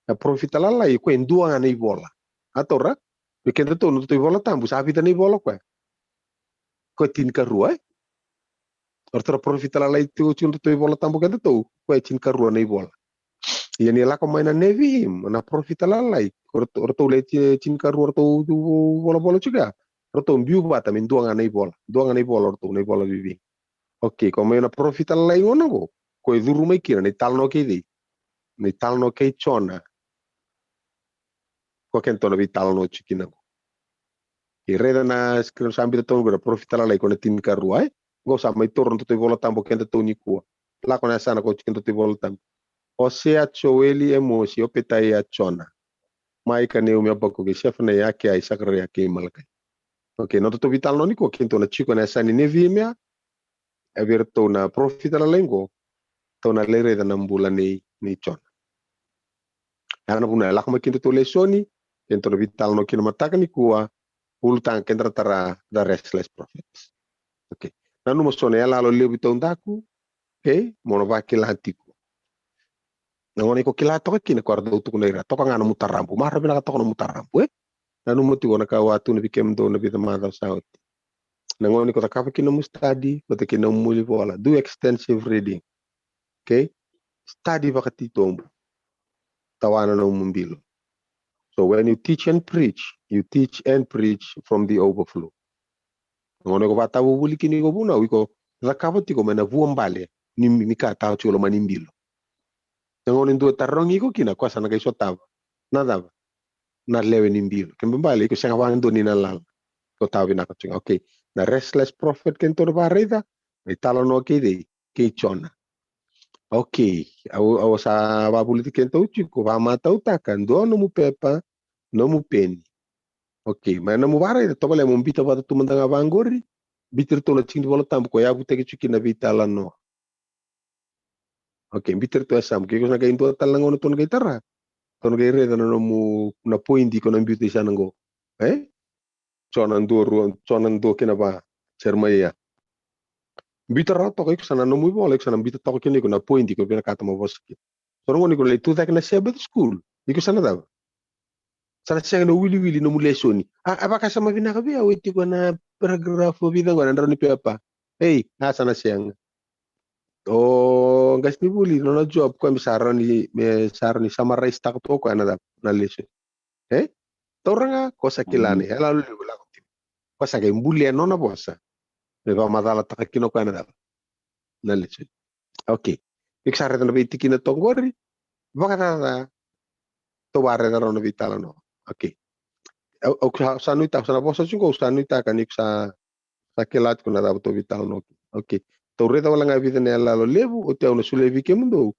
Na parofita lalai, o koya e dua ga na ivola. A taura, vei kedatou, nodatou iVola Tabu, sa vica na ivola o koya? O koya tinikarua, e? O ratou na parofita lalai tiko, tiko nodatou iVola Tabu kedatou, o koya e tinikarua na ivola. Ia ni lako mai na Neviim, na parofita lalai, o ratou, o ratou le ti-, tinikarua, o ratou tu volavola tiko ya. O ratou biu vata me dua ga na ivola, dua ga na ivola o ratou, na ivola vivi. Okay, ko mai na parofita lalai gona qo, ko e curu mai kina na italanoa kei cei? Na italanoa kei Jona. Ko kedatou na veitalanoa tiko kina qo. Ke raica na screen sa biuta toka qo na parofita lalai ko na tinikarua, e? Qo sa mai taura nodatou iVola Tabu kedatou nikua. Lako na yasana ko tiko nodatou iVola Tabu. Osea, Joeli, Emosi, Opetaia, Jona, Maika, Neumi, Apakuki, Sefanaia, Akeai, Sakaraia kei Malakai. Okay, nodatou veitalanoa nikua kedatou na tiko na yasana ni Neviim ya. E vei iratou na parofita lalai qo, tou na lai raica na bula nei, nei Jona. Ya na vuna e lako mai kedatou lesoni, kedatou na veitalanoa kina mataka nikua, ulutaga keda na tara, the restless prophet. Okay. Nanuma so na iyaloyalo levu i taudaku, okay? Mo na vakila tiko. Na gauna iko kila toka kina ko ratou tukuna ira, toka ga na nomu tarabu, maroroya vinaka toka na nomu tarabu, e? Nanuma tiko na ka au a tukuna vei kemudou na vica macawa sa oti. Na gauna iko cakava kina nomu study, vata kei na nomu ivola, do extensive reading. Okay? Study vakatitobu. Tawana na nomu bilo. So when you teach and preach, you teach and preach from the overflow. Na gauna iko vakatavuvuli kina iko vunau, iko cakava tiko mai na vuabale ni, ni ka tawa tiko loma ni bilo. Na gauna e dua e tarogi iko kina, koya sa na qai sotava na cava? Na lewe ni bilo. Kena ibalebale iko sega vakadua ni na lala. Iko tawa vinaka tiko ga. Okay. Na restless prophet kedatou na vakaraica, na italanoa kei cei? Kei Jona. Okay. Au, au sa vakavulici kedatou tiko, vakamatautaka, dua nomu pepa, nomu peni. Okay. Mai na nomu vakaraica, tovolea mo biuta vata tu mada ga vaqori, biuti iratou na tiki ni Vola Tabu ko yavutaki tiko kina na veitalanoa. Okay, biuti iratou e yasamu. Ke iko sa na qai dua tale na gauna tou na qai tara, tou na qai raica na nomu, na poidi iko na biuta i sana qo. E? Jona dua, rua, Jona dua kei na va, Jeremaia. Biuta rawa toka, iko sa na nomu ivola, iko sa na biuta toka kina iko na poidi iko vinakata mo vosa kina. So na gauna iko na lai tu cake na Sabbath school, iko sa na cava? Sa na sega ni wiliwili nomu lesoni. A, a vakasama vinaka vei au e tiko na paragraph vica qo ena drau ni pepa. Ei, a sa na sega. O qasenivuli, nona job, koya me sa rawa ni, me sa rawa ni summarize taka tu o koya na cava, na lesoni. E? Taura ga, ko sa kila na iyaloyalo levu lako tiko. Ko sa qai bulia nona vosa me vakamacalataka kina o koya na cava, na lesoni. Okay. Iko sa raica na veitikina toka qori, vakacaca, tou vakaraica rawa na veitalanoa. Okay. Au, au sa, sa nuitaka, sa na vosa tiko qo, au sa nuitaka ni iko sa, sa kila tiko na cava tou veitalanoa kina. Okay. Tou raica wale ga e vica na iyaloyalo levu, oti au na solia vei kemudou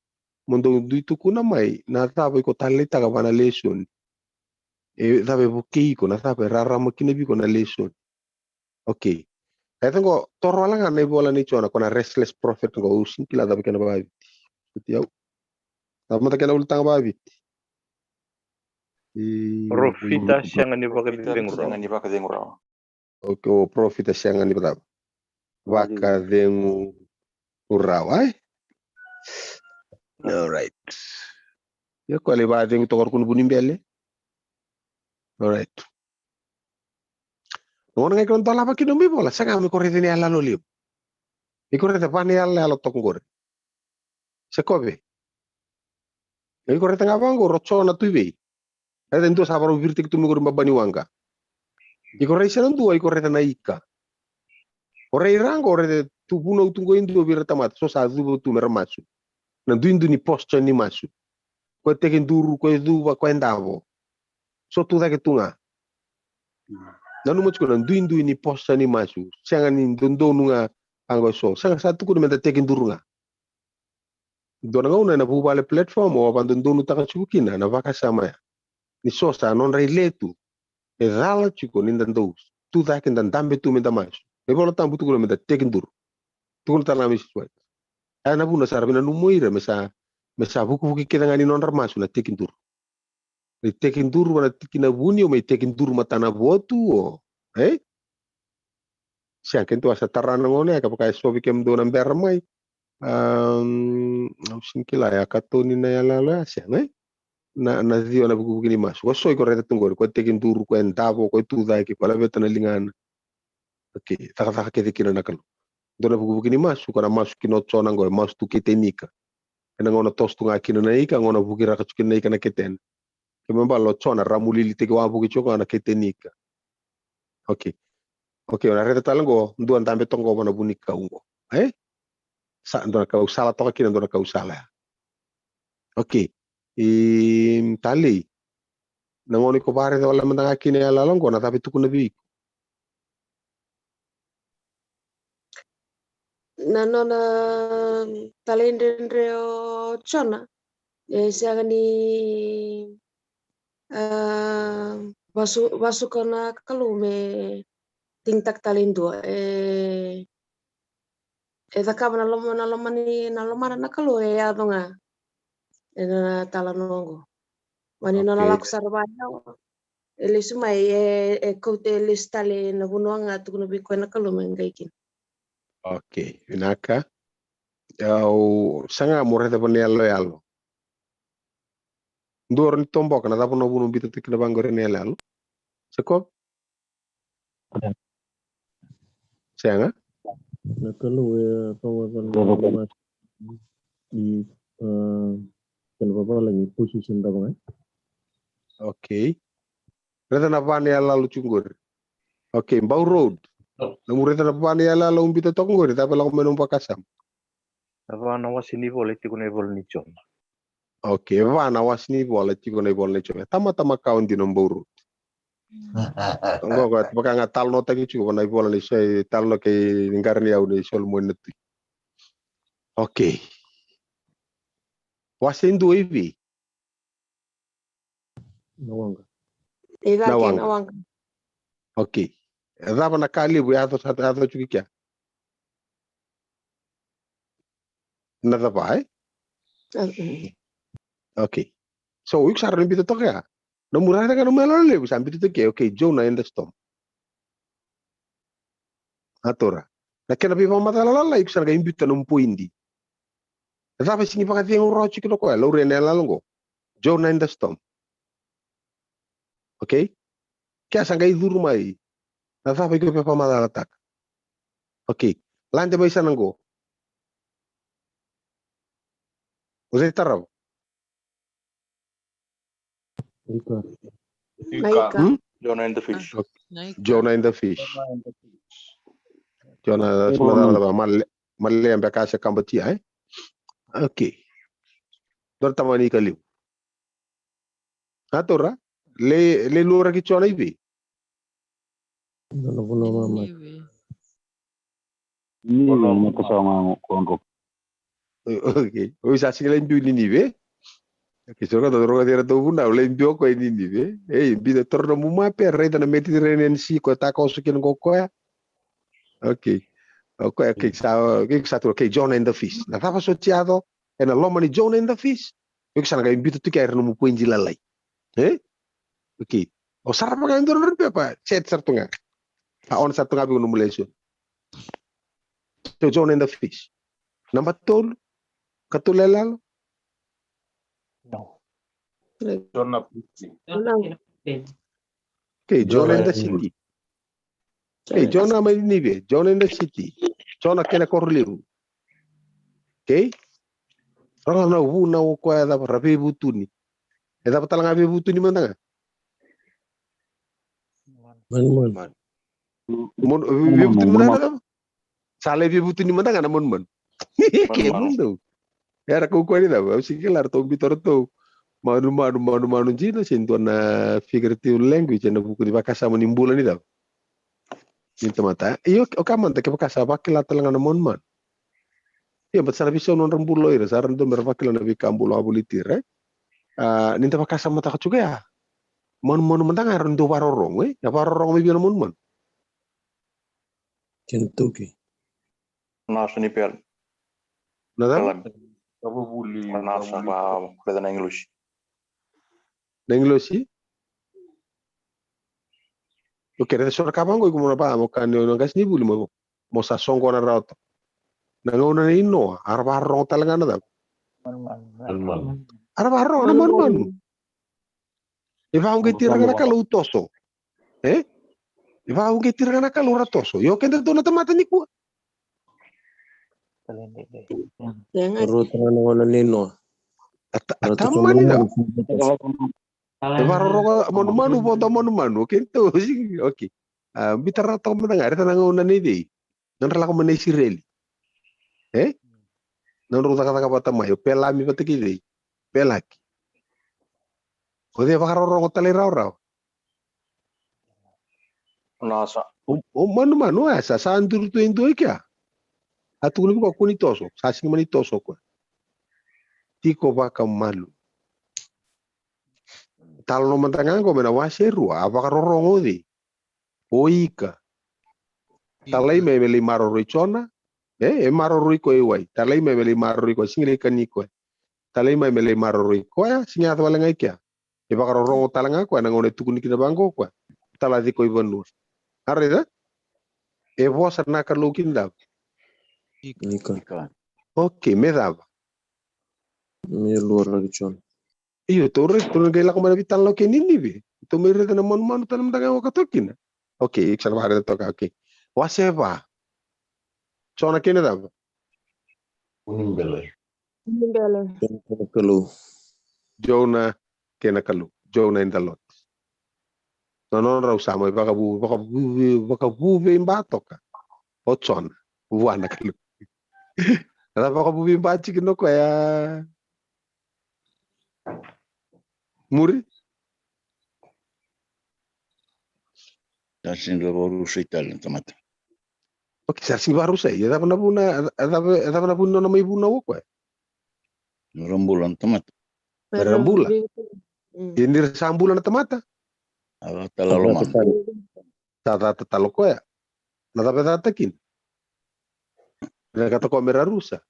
mo dou dui tukuna mai na cava iko taleitaka va na lesoni. E cava e vukei iko, na cava e rarama kina vei iko na lesoni. Okay. E taqo, toro wale ga na ivola nei Jona, ko na restless prophet qo, au sega ni kila cava kena vakaviti. Oti au. Cava mada kena ulutaga vakaviti? E, parofita sega ni vakacegu rawa. Okay, o parofita sega ni vakacava? Vakacegu rawa, e? All right. Ia ko lai vakacegu toka o ratou na vu ni bele. All right. Na gauna ga iko na dolava kina nomu ivola, sega me ko raica na iyaloyalo levu. Iko raica va na iyaloyalo toka qori. Se kove. Iko raica ga vaqori o Jona tu i vei? Raica e dua sa vakarau viritaki tu mai qori baba ni waqa. Iko rai se na dua, iko raica na ika. O rai ra qo, o raica tu vunau tu qo e dua vei ira tamata, so sa cuva tu me ra masu. Na duidui ni posture ni masu. Ko e tekiduru, ko e cuva, ko e davo. So tu cake tu ga. Nanuma tiko na duidui ni posture ni masu. Sega ni dodonu ga qo so. Sega, sa tukuna me da tekiduru ga. Dua na gauna ena vuvale platform au a vakadodonutaka tiko kina na vakasama ya. Ni so sa nodra ile tu. E cala tiko ni da dau tu cake, da dabe tu me da masu. Na iVola Tabu tukuna me da tekiduru. Tukuna tale ga me siswai. Ena vuna sa ra vinanumi ira me sa Me sa vukivuki kece ga ni nodra masu na tekiduru. Mai tekiduru vua na tikina vuni, o mai tekiduru matanavotu, o, e? Sega, keitou a sa tara na gauna ya, kevaka e so vei kemudou na bera mai. Am, au sega ni kila, e a katoni na iyaloyalo ya, sega, e? Na, na ciwa na vukivuki ni masu. Ko so iko raica tu qori, ko e tekiduru, ko e davo, ko e tucake, ko e laveta na ligana. Okay, cakacaka kece kina na Kalou. Dua na vukivuki ni masu, ko na masu kina o Jona qo, e masu tu kei Tenika. Ena gauna toso tu ga kina na ika, gauna vukiraka tu kina na ika na ketena. Kena ibalebale o Jona, ramu lili teki wavoki tu ga na kei Tenika. Okay. Okay, o na raica tale qo, dua dabe toqova na vunikau qo. E? Sa, dua na kau sala toka kina, dua na kau sala ya. Okay. I talei. Na gauna iko vakaraica wale mada ga kina iyaloyalo qo, na cava e tukuna vei iko? Na nona talaidredre o Jona, e sega ni, a, vasu, vasuka na Kalou me digitaka tale e dua, e, e cakava na loma, na loma ni, na lomana na Kalou e yaco ga ena talanoa qo. Mani nona, okay, lako sara vaya, e lesu mai, e, e kauta, e lesu tale na vanua ga tukuna vei koya na Kalou me qai kina. Okay, vinaka. Au saga mo raica vua na iyaloyalo. Dua o ni toboka, na cava na vuna o biuta tu kina vaqori na iyaloyalo? Jacob? Sega. Na Kalou e, a, toka vua na, i, a, kena vavalagi, position cava ga. Okay. Raica na va na iyaloyalo tiko qori. Okay, Bau Road. Nomu raica na va na iyaloyalo au biuta toka qori, cava e lako mai nomu vakasama? Na va na wase ni vola e tiko na ivola ni Jona. Okay, va na wase ni vola e tiko na ivola ni Jona. Tamata makawa dina o Bau Road. Qo, qo, vaka ga talanoataki tiko va na ivola ni Jona, talanoa kei Qaraniyau ni Solomoni na tui. Okay. Wase e dua i vei? Na waqa. E cake na waqa. Na waqa. Okay. E cava na ka levu e yaco, sa yaco tiko i kea? Na cava, e? A, mm. Okay. So, iko sa rawa ni biuta toka ya. Nomu raica ga nomu iyaloyalo levu, sa biuta toka ya. Okay, Jonah in the storm. A taura. Na kena veivakamacala lalai, iko sa na qai biuta nomu poidi. Na cava e sega ni vakacegu rawa tiko kina o koya, laurai na iyaloyalo qo. Jonah in the storm. Okay? Kea sa qai curu mai. Na cava iko veivakamacalataka? Okay. Lade mai sana qo. O cei tarava? Ika. Na ika. Ika. Hmm? Jonah and the fish. Okay. Na ika. Jonah and the fish. Jonah and the fish. Jonah, Jonah. Male, male beka se kabatia, e? Okay. Dua na tamani ika levu. A taura, le, le luraki Jona i vei? Dua na vanua mamate. Ninive. Ninive, na ka sa ga qo. Okay. Oi, sa sega ni lai biu Ninive, e? Okay, so ka dau rogoci iratou vunau, lai biu o koya i Ninive, e? Ei, biu, toro nomu mape, raica na Mediterranean Sea, koya takoso kina qo koya. Okay. Okay, okay, sa, okay, sa tu, okay, Jonah and the fish. Na cava soti yaco ena loma ni Jonah and the fish? Okay, sa na qai biuta tu kea ira nomu poidi lalai. E? Okay. O sarava ga e dua na nodra pepa, set sara tu ga. A on sara tu ga vei iko nomu lesson. So, Jonah and the fish. Naba tolu. Katolu e lalo. No. Jonah fifteen. Okay, Jonah and the city. Okay, Jonah mai Ninive, Jonah in the city. Jonah kei na koro levu. Okay? Rogoca na vunau o koya e cava, ra veivutuni. E cava tale ga veivutuni mada ga? Manumanu. Mon-, veivutuni mada ga na cava? Sa lai veivutuni mada ga na manumanu. Kemudou. Era kaukaua ni cava, au sega ni kila, ratou biuta o ratou manumanu, manumanu dina, se dua na figurative language ena vuku ni vakasama ni bula ni cava, ni tamata. Io, o kaya mada, kevaka sa vakila tale ga na manumanu. Io, but sa na veisau nodra bula o ira, sa ra dau, me ra vakila na veika bula wavoliti ira, e? A, ni da vakasamataka tiko ya, manumanu mada ga era dau vakarorogo, e? Na vakarorogo mai vei na manumanu? Kentucky. Na Sunnyvale. Na cava? Pelham. Ka vavuli, Ona sa vavuli. Va raica na agilosi. Na agilosi. Okei, raica so na ka vaqo iko mo na va mo kaya ni o na qasenivuli mo, mo sa soqona rawa toka. Na gauna nei Noa, a ra vakarorogo tale ga na cava? Manumanu. A ra vakarorogo na manumanu. E vakauqeti ira ga na Kalou toso. E? E vakauqeti ira ga na Kalou ra toso. Io, keda dou na tamata nikua. Kalendele. Sega. Rota na gauna nei Noa. A ta-, a tamani na. E vakarorogo manumanu, vodo manumanu. Okei, tou, okei. A, biuta rawa toka mada ga, raica na gauna nei cei? Nodra lako mai na Isireli. E? Nodrau cakacaka vata mai, o Pelami vata kei cei? Pelaki. O cei e vakarorogo talairawarawa? Nasa. O, o manumanu, e, sa, sa duru tu e dua i kea. A tukuni vei koya kua ni toso, sa sega mani toso o koya. Tiko vakamalu. Talanoa mada ga qo mai na wase e rua, a vakarorogo o cei? O ika. Talai mai me lai maroroi Jona. E, e maroroi koya i wai. Talai mai me lai maroroi koya, sega ni lai kani koya. Talai mai me lai maroroi koya, sega ni yaco wale ga i kea. E vakarorogo tale ga koya na gauna e tukuni kina vaqo koya. Talaci koya i vanua. A raica? E vosa na Kalou kina cava? Ika. Okei, me cava? Me luaraki Jona. Io, tou raica, tou na qai lako mai na veitalanoa kei Ninive. Tou mai raica na manumanu tale mada ga e oka toka kina. Okei, iko sa na vakaraica toka, okei. Wase va. Jona kei na cava? Unibele. Unibele. Jona kei na Kalou. Jona kei na Kalou. Jona and the Lord. Na nodrau sa mai vakavu, vakavu, vakavuvei ba toka o Jona vua na Kalou. Na vakavuvei ba tiki no koya. Muri? Sa sega ni vakarusai tale na tamata. Okei, sa sega ni vakarusai. E cava na vuna, e cava, e cava na vuna nona mai vunau o koya? Ni ra bula na tamata. Era bula. Mm. Ia ni ra sa bula na tamata? A vakatala lomana. Sa cata tale o koya. Na cava e cata kina? Na cata koya me ra rusa.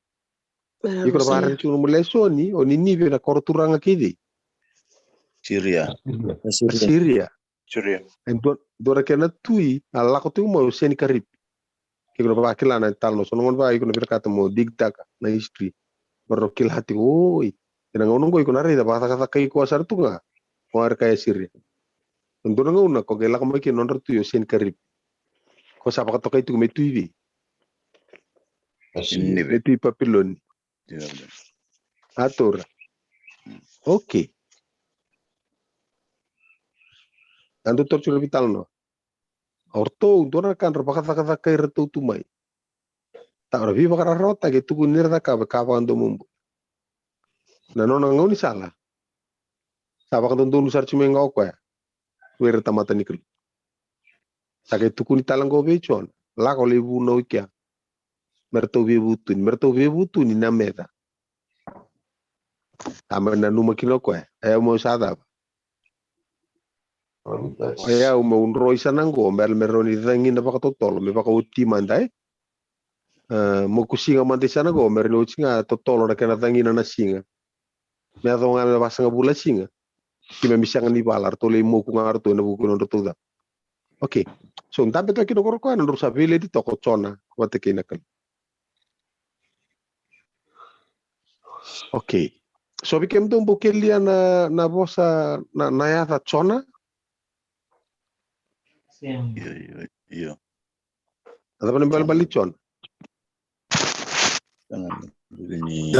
Iko na vakaraica tiko nomu lesoni, o Ninive na koro turaga kei cei? Siria. Siria. Siria. E dua, dua na kena tui a lako tiko mai o Senikaripi. Ke iko na vakila na italanoa, so na gauna vaka iko na vinakata mo digitaka na history, mo rau kila tiko, oi, ena gauna oqo iko na raica vakacakacaka iko sara tu ga o Arika e Siria. E dua na gauna ko qai lako mai kina nodra tui o Senikaripi. Ko sa vakatokai tiko me tui vei? Ninive. Me tui Papiloni. A taura. Okei. A dou taura tiko na veitalanoa. O ratou dua na ka dra vakacakacaka iratou tu mai. Taura veivakararawataki e tukuni ni ra cakava e ka vakadomobula. Na nona gaunisala sa vakadodonu sara tiko mai ga o koya. Vei ira tamata ni Kalou. Sa qai tukuni tale oqo vei Jona, lako lai vunau i kea. Me ratou veivutuni, me ratou veivutuni na meca. Sa mai nanuma kina o koya, e au meu sa cava? E au meu dro i sana oqo me, me rawa ni cagina vakatotolo me vakaoti mada, e? E, moku siga mada i sana oqo me rawa ni oti ga totolo na kena cagina na siga. Me yaco ga me vasagavulu na siga. Keimami sega ni vala, ratou lai moku ga ratou ena vuku ni nodratou cava. Okei. So dabe toka kina o koya, nodrau sa veileti toka o Jona vata kei na Kalou. Okei. So vei kemudou bau kelia na, na vosa, na, na yaca Jona? Io, io, io. Na cava na ibalebale ni Jona? Ni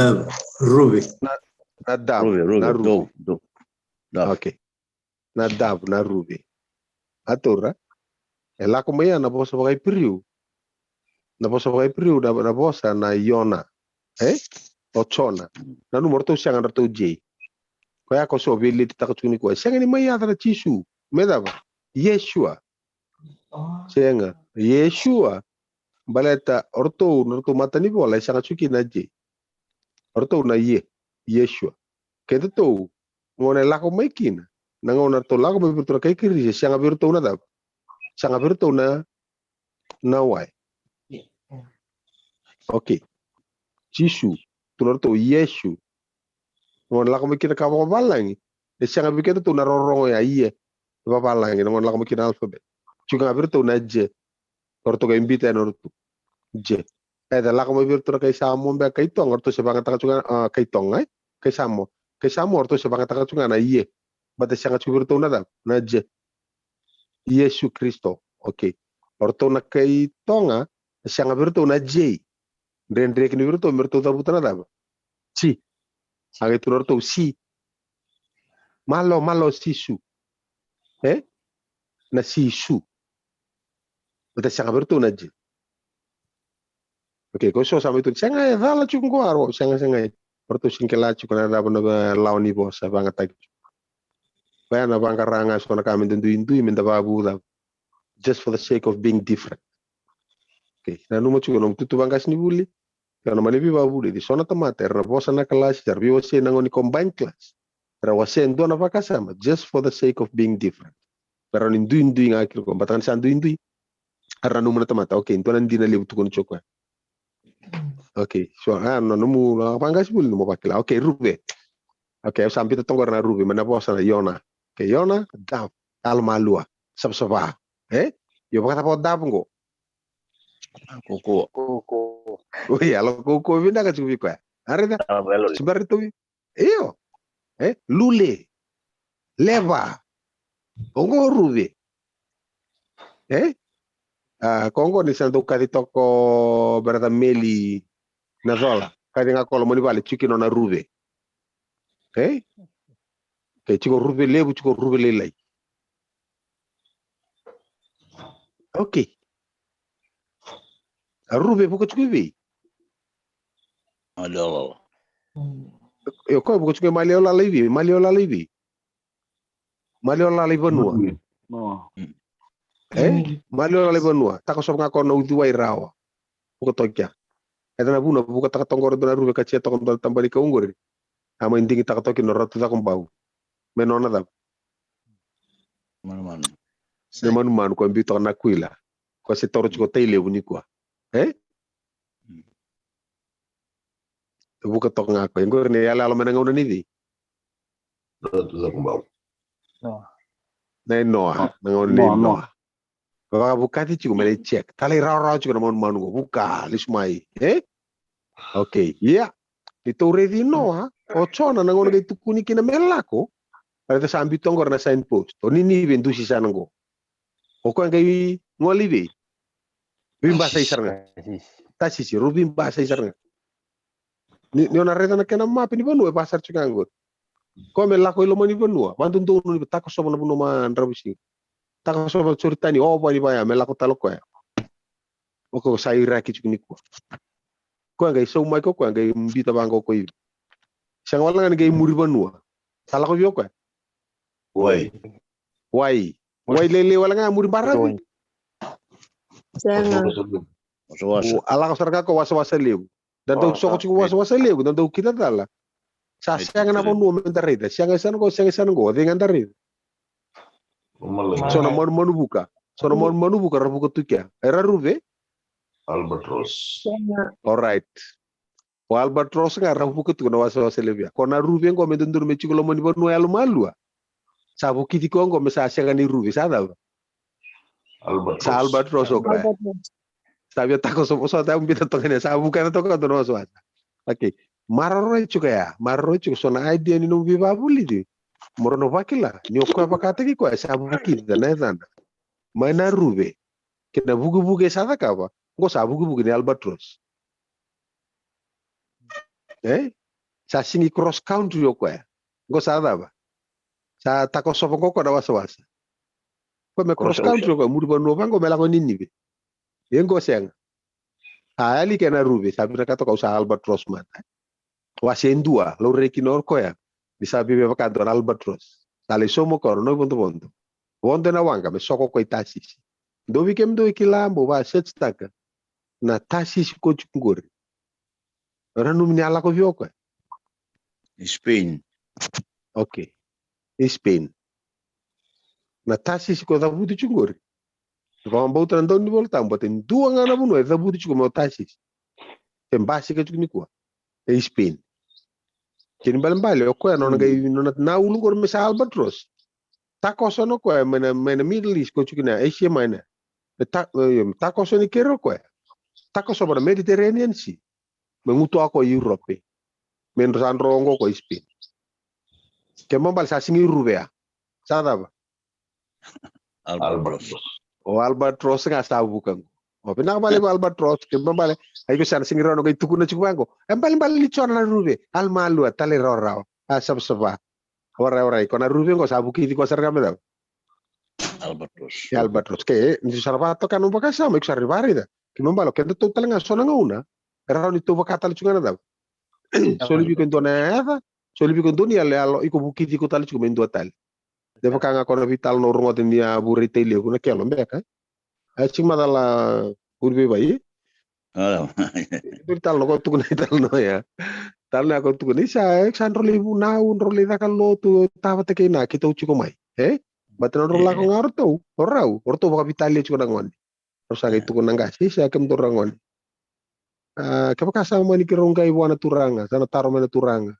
Ruvi. Na, na Davu, Ruvi, Ruvi, na Ruvi. Dou, Dou. Dou. Okei. Na Davu, na Ruvi. A taura. E lako mai ya na vosa vakaIperiu. Na vosa vakaIperiu, na, na vosa na Iona. E? O Jona. Nanuma o ratou sega na ratou J. Koya ko so veiletitaka tiko ni koya. Sega ni mai yaca na Jisu. Me cava? Yeshua. Sega. Yeshua. Baleta o ratou, na ratou matanivola e sega tiko kina na J. O ratou na Ye, Yeshua. Kedatou, gauna e lako mai kina, na gauna ratou lako mai vei iratou na kai Kirisi, e sega vei iratou na cava? Sega vei iratou na, na Y. Okei. Jisu. tu na ratou Iesu. Na gauna lako mai kina ka vakavalagi, e sega vei kedatou na rorogo ya, ie, vavalagi, na gauna lako mai kina alphabet. Tiko ga vei ratou na J. O ratou qai bita yani o ratou J. E da lako mai vei ratou na kai Samoa beka, kai Toga, o ratou se vagataka tiko ga, a, kai Toga, e? Kai Samoa. Kai Samoa, o ratou se vagataka tiko ga na ie. Baleta e sega tiko vei ratou na cava? Na J. Iesu Karisito. Okay. O ratou na kai Toga, e sega vei ratou na J. Dredre kina vei ratou me ratou cavuta na cava? Si. A qai tu na ratou si. Malo, malo, sisu. E? Na sisu. Baleta e sega vei ratou na J. Okay, ko so sa mai tu, sega, e cala tiko qo, aro, sega, sega. O ratou sega ni kila tiko na cava na, e, lawa ni vosa e vagataki tiko. Koya na vaqara ga so na ka me da duidui, me da vavu cava. Just for the sake of being different. Okay, nanuma tiko na nomu tutu vaqasenivuli. Kei na mani veivakavulici, so na tamata era na vosa na kalasi, era veiwasei na gauna ni combined class. Era wasea e dua na vakasama just for the sake of being different. Era ni duidui ga kina ko, baleta ni sa duidui. Era nanuma na tamata, okay, dua na dina levu tukuni tiko koya. Okay, so, a, na nomu, na vaqasenivuli nomu vakila. Okay, Ruve. Okay, au sa bita toka qori na Ruve, mai na vosa na Iona. Okay, Iona, dove, yalomalua, savasava. E? Io, vakacava o dove qo? Kaukaua. Kaukaua. Oi, yalo kaukaua vinaka tiko vei koya. A raica? A, velo. Sibara tovi. Io. E? Lule. Leva. Oqo Ruve. E? A, ko oqo ni sa dau kaci toka o brother Meli na cola. Kaci ga ko loma ni vale, tiko kina na Ruve. E? Ke tiko Ruve levu, tiko Ruve lailai. Okay. A Ruve vuka tiko i vei? Maliwa lala. Io, koya vuka tiko i Maliwa lala i vei? Maliwa lala i vei? Maliwa lala i vanua. No. E? Maliwa lala i vanua. Takosova ga ko na uciwai rawa. Vuka toka kea. E da na vuna, vukataka toka qori dua na Ruve ka tia toka dua na taba ni kau qori. A mai digitaka toka kina o Ratu Cakobau. Me nona cava? Manumanu. Me manumanu ko biu toka na Kuila. Ko se toro tiko Tailevu nikua. E? Mm. Vuka toka ga ko. Qori ni yaloyalo mai na gauna ni cei? Ratu Cakobau. Noa. Na i Noa, na gauna ni Noa. Noa. Vakavukaci tiko me lai check. Talairawarawa tiko na manumanu qo. Vuka, lesu mai. E? Okay, ia. Ni tou raici Noa, o Jona na gauna qai tukuni kina me lako. Raica sa biu toka qori na signpost. O Ninive dusi sara qo. O koya qai gole i vei? Veibasai sara ga. Tasisi. Tasisi, rau veibasai sara ga. Ni, ni o na raica na kena mape ni vanua e vakasara tiko ga qori. Koya me lako i loma ni vanua, vadodonu ni takosova na vanua madravuisiga. Takosova Joritani, ova ni vaya, me lako tale o koya. O koya sa Iraki tiko nikua. Koya qai saumaki o koya, qai biuta vaqo ko i vei? Sega wale ga ni qai muri vanua. Sa lako vei o koya? Wai. Wai. Wai lailai wale ga muri baravi. Sega. Wasawasa. O, a lako sara ga ko Wasawasa Levu. Da dau soko tiko Wasawasa Levu, da dau kidacala. Sa sega na vanua me da raica. Sega i sana qo, sega i sana qo, cei ga da raica? So na manumanu vuka. So na manumanu vuka ra vuka tu kea. Era Ruve? Albatross. Sega. All right. O Albatross ga ra vuka tiko na Wasawasa Levu ya. Ko na Ruve qo me dodonu me tiko loma ni vanua yalomalua. Sa vukici koya qo me sa sega ni Ruve, sa cava? Albatross. Sa Albatross o koya. Albatross. Sa via takosova, so ta biuta toka ni, sa vuka toka dua na wasawasa. Okay. Maroroi tiko ya, maroroi tiko so na idea ni nomu veivakavulici. Mo rau na vakila, ni o koya vakataki koya, sa vukica na yacana. Mai na Ruve. Kei na vukivuki e sa cakava, qo sa vukivuki ni Albatross. E? Sa sigi cross country o koya. Qo sa cava? Sa takosova qo koya na wasawasa. Koya me cross country o koya, muri vanua vaqo me lako Ninive. E qo sega. Sa yali kei na Ruve, sa vinakata o koya au sa Albatross mada. Wase e dua, laurai kina o koya ni sa viavia vaka dua na Albatross. Sa lai sauma o koya na ivodovodo. Vodo ena waqa me soko o koya i Tasisi. Dou vei kemudou e kila, bau vakasearch-taka na Tasisi ko tiko qori. O nanumi ni a lako vei o koya? I Spain. Okay. I Spain. Na Tasisi ko cavuti tiko qori. Vakabauta na Daunivolatabu, baleta e dua ga na vanua e cavuti tiko mai o Tasisi. Se basika tiko nikua. E Spain. Kena ibalebale o koya nona qai, nona na ulu qori me sa albatross. Takoso na koya mai na, mai na Middle East, ko tukuna Asia Minor. E ta-, e, takoso ni kere o koya. Takoso va na Mediterranean Sea. Me gutu o koya i Europe. Me dro sa dro oqo o koya i Spain. Kena ibalebale sa sigi ruve ya. Sa cava? Albatross. O albatross ga sa vuka qo. O vinaka vale va albatross, kena ibalebale. Ai ko sa na sigi rawa na qai tukuna tiko vaqo. E balebale ni tsona na ruve. Almalua, talairawarawa. A savasava. Warai, warai, ko na ruve qo sa vukici koya sara ga me cava? Albatross. E albatross. Ke, ni sa na vakatoka na vakasama, iko sa na varaica. Kena ibalebale, o kedatou tale ga so na gauna. E rawa ni tou vaka tale tiko ga na cava? Soli vei iko e dua na yaca, soli vei iko e dua ni yaloyalo, iko vukici iko tale tiko me dua tale. De vaka ga ko na veitalanoa au rogoca ni a vurai tai levu na kelo beka. A sigi macala uri vei vai. Dua ni talanoa ko tukuna i talanoa ya. Talanoa ya ko tukuna i sa, e sa dro lai vunau, dro lai caka lotu, tavata kei na keitou tiko mai. E? Bata na dro lako ga o ratou, o rau, o ratou vakavitalia tiko na gone. Rau sa qai tukuna na qase, isa, kemudou ragone. A, kevaka sa mani keirau qai vua na turaga, sa na taro mai na turaga.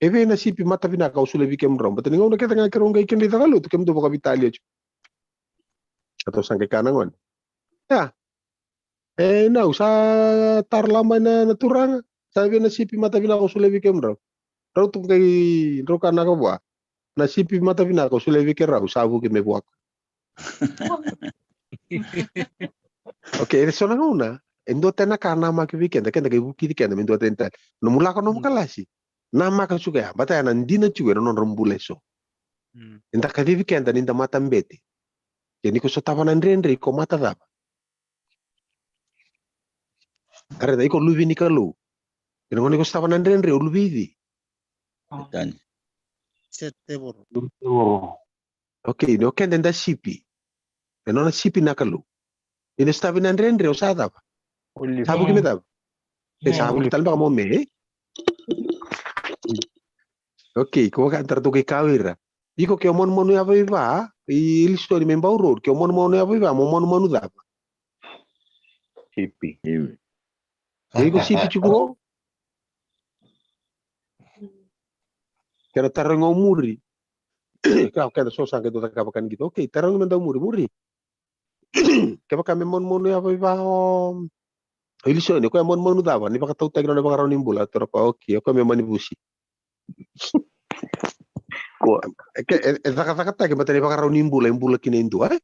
E vei na sipi mata vinaka au solia vei kemudrau? Baleta ni gauna kece ga keirau qai kidai caka lotu, kemudou vakavitalia tiko. Ratou sa qai kaya na gone. Ia. E, nau, sa taro la mai na, na turaga. Sa vei na sipi mata vinaka au solia vei kemudrau? Rau tu qai, rau kaya na ka vua. Na sipi mata vinaka au solia vei keirau, sa vuki mai vua. Okei, e so na gauna, e dua tale na ka namaki vei keda, keda qai vukici keda me dua tale ni tale. Nomu lako nomu kalasi, namaka tiko ya, baleta ya na dina tiko ena nodra bula e so. Mm. Eda kacivi keda ni da matabete. Ia ni ko sotava na dredre, iko mata cava? A raica, iko luve ni Kalou. Ena gauna iko sotava na dredre, o luve i cei? Setani. Setevoro. Okei, ni o keda eda sipi. E nona sipi na Kalou. Ni o sotava na dredre, o sa cava? Sa vuki me cava? E sa vuki tale beka mo me, e? Okei, ko vaka tara toka i ka o ira. Iko ke o manumanu yavaiva, i Ilisoni mai Bau Road, ke o manumanu yavaiva, mo manumanu cava? Sipi. Sipi. Iko sipi tiko qo? Kena tarogi o muri. Ka, keda so sa qai dau cakava ka ni qito. Okei, tarogi me dau muri, muri. Kevaka me manumanu yavaiva o, o Ilisoni, o koya manumanu cava? Ni vakatautaki nona ivakarau ni bula, toro koya, okei, o koya me manivusi. Ko, e ke, e, e cakacakataki, baleta ni vakarau ni bula, e bula kina e dua, e?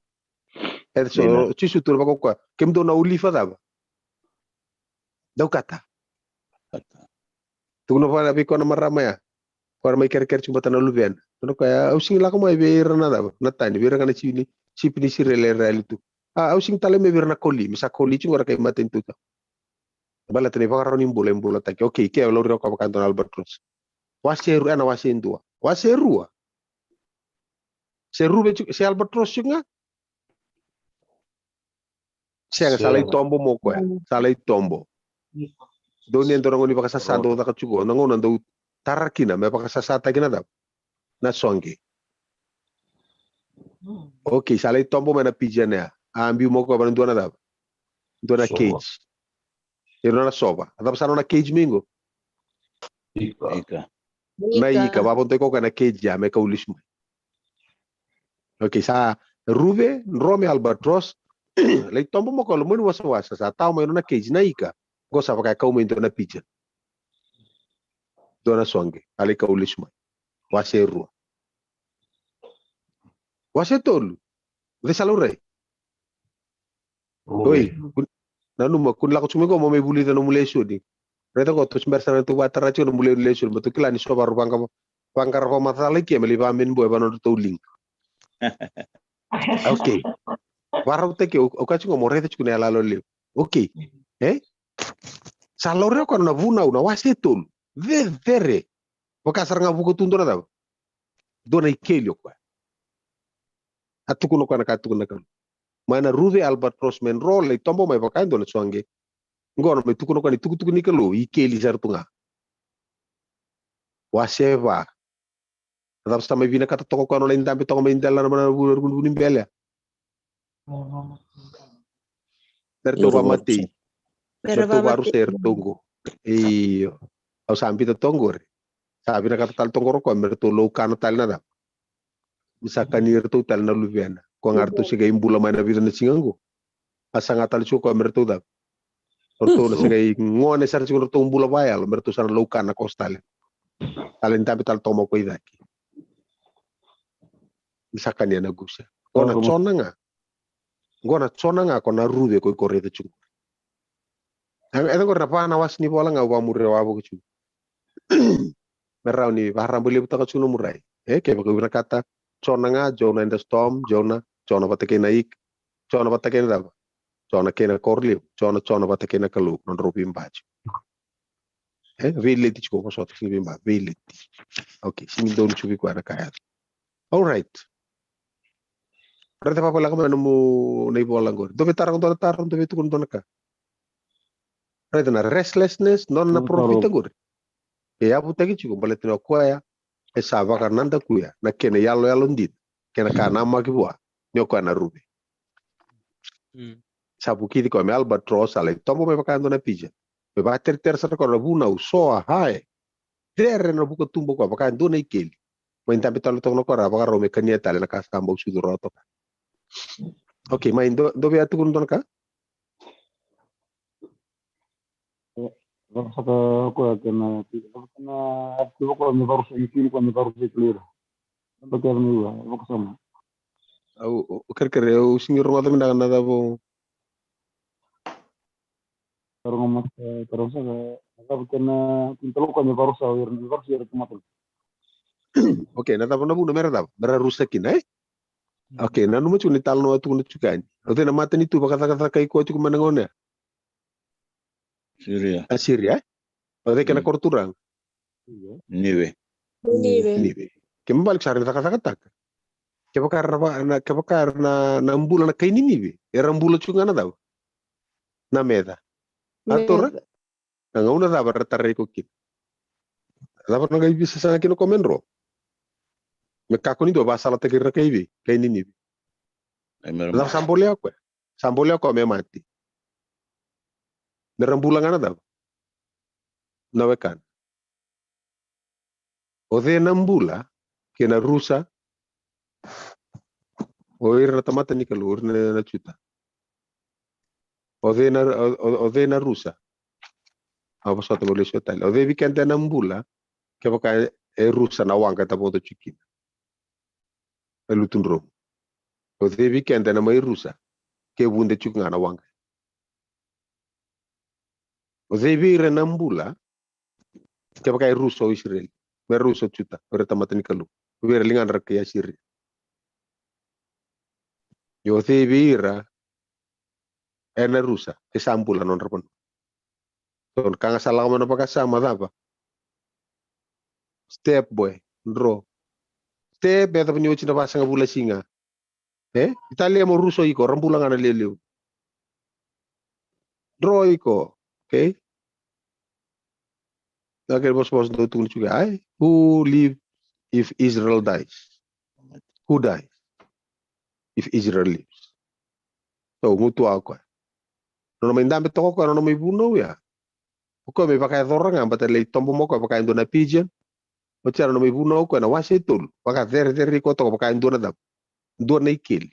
E so, Jisu tu vaka o koya, kemudou na olifa cava? Daukata. Tukuna vua vei koya na marama ya. Koya mai kerekere tiko baleta na luvena. Tukuna o koya, au sigi lako mai vei ira na cava? Na tani, vei ira ga na sipi ni, sipi ni Isireli era yali tu. A, au sigi tale mai vei ira na koli, me sa koli tiko era kai matanitu tiko. Baleta ni vakarau ni bula, e bulataki. Okei, ke o laurai o koya vaka dua na albatross. Wase rua, ena wase dua. Wase rua. Se rua vei tiko, se albatross tiko ga? Sega, sa lai tobo mo koya. Sa lai tobo. Dou ni e dou na gone vakasasa dou caka tiko. Na gauna dou tara kina me vakasasataki na cava? Na soqe. Okei, sa lai tobo mai na pigeon ya. A biu mo koya vaka na dua na cava? Dua na cage. Ira na sova. A cava sa nona cage mai qo? Ika. Na ika, vakavodoki koya na cage ya me kau lesu mai. Okei, sa ruve, dro me albatross, lai tobo mo koya loma ni wasawasa, sa tau mai nona cage na ika, qo sa vaka e kau mai dua na pigeon. Dua na soqe, a lai kau lesu mai. Wase rua. Wase tolu. Cei sa laurai? Oi, nanuma, kua ni lako tiko mai qo mo mai vulica nomu lesoni. Raica qo, tou se bera sara ni tou vakatara tiko nomu lesoni, me tou kila ni so vakarau vaqara vakamacala i ke me lai vakameni bua e vaka nodratou liga. Okei. Vakarautaki, au kaya tiko qo mo raica tiko na iyaloyalo levu. Okei. E? Sa laurai o koya na vunau na wase tolu. Cecere. Vaka sara ga vuka tu dua na cava? Dua na ikeli o koya. A tukuna o koya na ka tukuna na Kalou. Mai na ruve albatross me dro lai tobo mai vaka e dua na soqe. Qo na mai tukuna o koya na itukutuku ni Kalou, ikeli sara tu ga. Wase va. A cava sa mai vinakata toka o koya nona lai dabe toka mai dela na mana vunivuni bele. Me ratou vakamatei. Me ratou vakarusai iratou qo. Io. Au sa biuta toka qori. Sa vinakata tale toka qori o koya me ratou laukana tale na cava? Me sa kani iratou tale na luvena. Koya ga ratou se qai bula mai na vica na siga qo. A saga tale tiko o koya me ratou cava? O ratou na se qai gone sara tiko na ratou bula vakayalo me ratou sa na laukana koso tale. Tale ni dabe tale toka mai o koya i cake. Ni sa kania na gusa. Qo na Jona ga. Qo na Jona ga ko na ruve ko i ko raica tiko. E, e qori na va na wase ni vola ga au vakamuria wavoki tiko. Me rawa ni vakarabailevu taka tiko nomu rai. E, kevaka o vinakata Jona ga, Jonah in the storm, Jona, Jona vata kei na ika, Jona vata kei na cava? Jona kei na koro levu, Jona, Jona vata kei na Kalou, nodrau veiba tiko. E, veileti tiko, vosota, sigi veiba, veileti. Okay, sigi donu tiko vei koya na ka yaco. All right. Raica vakavalaka mai nomu na ivola qori. Dou vei taro, dou na taro, dou vei tukuna dou na ka. Raica na restlessness, nona na profita qori. E yavutaki tiko, baleta ni o koya, e sa vakanadakuya, na kena yaloyalo dina, kena ka namaki vua, ni o koya na ruve. Sa vukici koya me albatross, a lai tobo mai vaka e dua na pigeon. Me vakateretere sara koya na vunau, soa, hae. Cere na vuka tuba koya vaka e dua na ikeli. Mai dabe tale toka na koya ra vakarau me kania tale na ka sa bau sucu rawa toka. Okay, mai dou, dou via tukuna dua na ka? Vaka saka koya kena, vaka kena, vaka koya me varusa, me kini koya me varusa i kalira. Vaka kena me ua, vaka sama. Au, o kerekere, au sigi rogoca vinaka na cava. Taroga mata, taroga saka, na cava kena, kini talo koya me varusa, me varusa ira tamata. Okay, na cava na vuna mera cava, mera rusa kina, e? Okay, nanuma tiko ni talanoa tukuna tiko yani. O cei na matanitu vakacakacaka i koya tiko mai na gauna ya? Siria. Asiria, e? O cei kena koro turaga? Nive. Nive. Nive. Kena ibalebale sa ra cakacakataka. Kevaka era na, kevaka era na, na bula na kai Ninive, era bula tiko ga na cava? Na meca. A tora? Na gauna cava ra tarai iko kina? Cava na qai veisasaga kina o koya me dro? Me kakua ni dua vasalataki ira na kai vei, kai Ninive. Cava sa bolea o koya? Sa bolea o koya me mate. Me ra bula ga na cava? Na wekana. O cei na bula kei na rusa? O ira na tamata ni Kalou, o ira na, na Juta. O cei na, o, o, o cei na rusa? A vosota mo lesu tale. O cei vei keda na bula kevaka e rusa na waqa e tavoca tiko kina? E lutu dromu. O cei vei keda na mai rusa ke vude tiko ga na waqa? O cei vei ira na bula kevaka e rusa o Isireli, me rusa o Juta, o ira tamata ni Kalou, o ira ligadra kei Asiria? Io, o cei vei ira ena rusa ke sa bula nodra vanua? So na ka ga sa lako mai na vakasama cava? Step boy, dro. Step, e cava ni oti na vasagavulu na siga? E? Italia mo rusa iko, ra bula ga na lewe levu. Dro iko, okay? Na kena vosavosa dau tukuni tiko, ai, who live if Israel dies? Who dies if Israel lives? So, gutu a koya. Nona mai dabe toka o koya, nona mai vunau ya. O koya mai vakayacora ga, bata lai tobo mo koya vaka e dua na pigeon. Oti ya nona mai vunau o koya na wase e tolu. Vakacerecerei koya toka vaka e dua na cava? Dua na ikeli.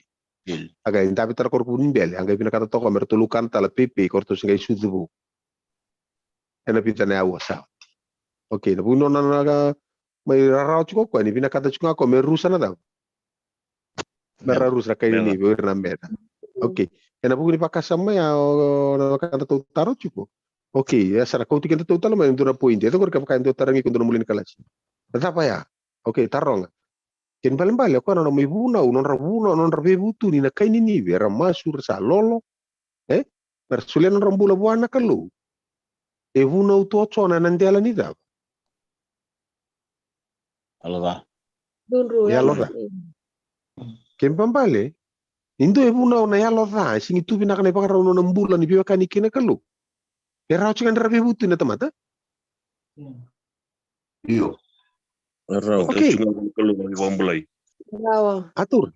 A qai dabe tara koya na kuvu ni bele, a qai vinakata toka me ratou laukana tale peipei, ko ratou se qai sucu vou. Ena vica na aua sa oti. Okay, na vuku ni nona na, na, mai rarawa tiko o koya, ni vinakata tiko ga o koya me rusa na cava? Me ra rusa na kai Ninive, o ira na meca. Okay. Ena vuku ni vakasama ya, o, na ka datou taro tiko. Okay, e sa na kauti kedatou tale mai e dua na point. E cakori kevaka e dua tarogi iko e dua na muli ni kalasi. Na cava ya? Okay, taroga. Kena ibalebale, o koya na nona mai vunau, nodra vunau, nodra veivutuni na kai Ninive, era masu, ra sa lolo, e? Mera solia nodra bula vua na Kalou. E vunau tu o Jona ena dela ni cava? Yalo ca. Dudru, yalo ca. Kena ibalebale, ni dua e vunau na yalo ca, e sega ni tu vinaka na ivakarau ni nona bula ni veiwekani kei na Kalou. E rawa tiko ga ni ra veivutuni na tamata? Io. E rawa. Okay. Tiko ga na Kalou na veivakabulai. Rawa. A tura.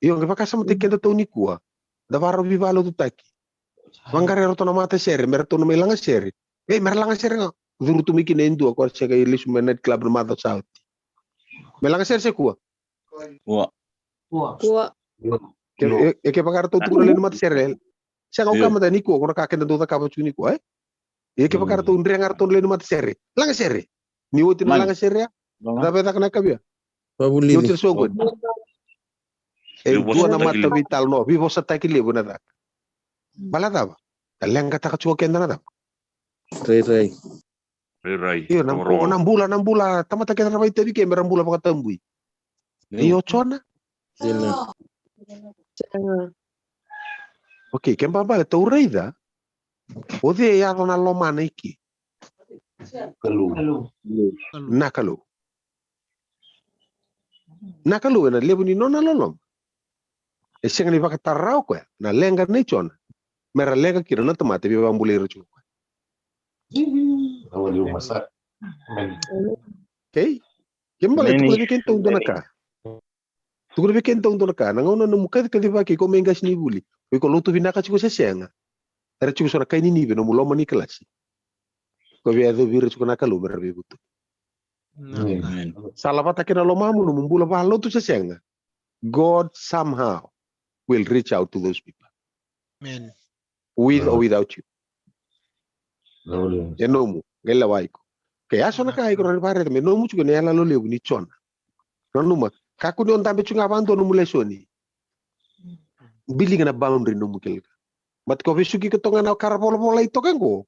Io, qai vakasamataki kedatou nikua. Da vakarau veivakalotutaki. Vaqarai ratou na matasere, me ratou na mai lagasere. Ei, me ra lagasere ga. curu tu mai kina e dua ko ra se qai lesu mai night club na macawa sa oti. Me laga sere se kua? Ua. Kua. Ke, e, e kevaka ratou tukuna lewe ni matasere. Sega, au kaya mada nikua, ko na ka keda dau cakava tiko nikua, e? E kevaka ratou dre ga ratou na lewe ni matasere. Laga sere. Ni oti na laga sere ya. Cava e caka na kavia? Ni oti na soqoni. E dua na mata veitalanoa, veivosataki levu na caka. Bala cava? Na leqataka tiko keda na cava? Rairai. Rairai. Io, na bula, na bula, tamata keda na vakaitavi ke me ra bula vakatabui. Io, Jona. Dina. Okay, ke babale tou raica. O cei e yaco na lomana i ke? Kalou. Na Kalou. Na Kalou ena levu ni nona loloma. E sega ni vakatara o koya na leqa nei Jona me ra leqa kina na tamata e veivakabulai ira tiko o koya. Okay? Ke babale, tukuna vei keda dua na ka. Tukuna vei keda dua na ka. Na gauna nomu kacikaciva kei iko mai qasi ni vuli, o iko lotu vinaka tiko se sega, era tiko so na kai Ninive nomu loma ni kalasi. Ko via yacovi ira tiko na Kalou me ra veivutuni. Sa lavata kei na lomamu nomu bula vakalotu se sega. God somehow will reach out to those people. With or without you. E nomu, qai lewa iko. Ke yaso na ka iko na vakareta me nomu tiko na yalalo levu ni Jona. Nanuma, kakua ni o dabe tiko ga vakadua nomu lesoni. Biliga na boundary nomu kila ka. But ko vesuki iko toka ga na ka ra volavola i toka qo.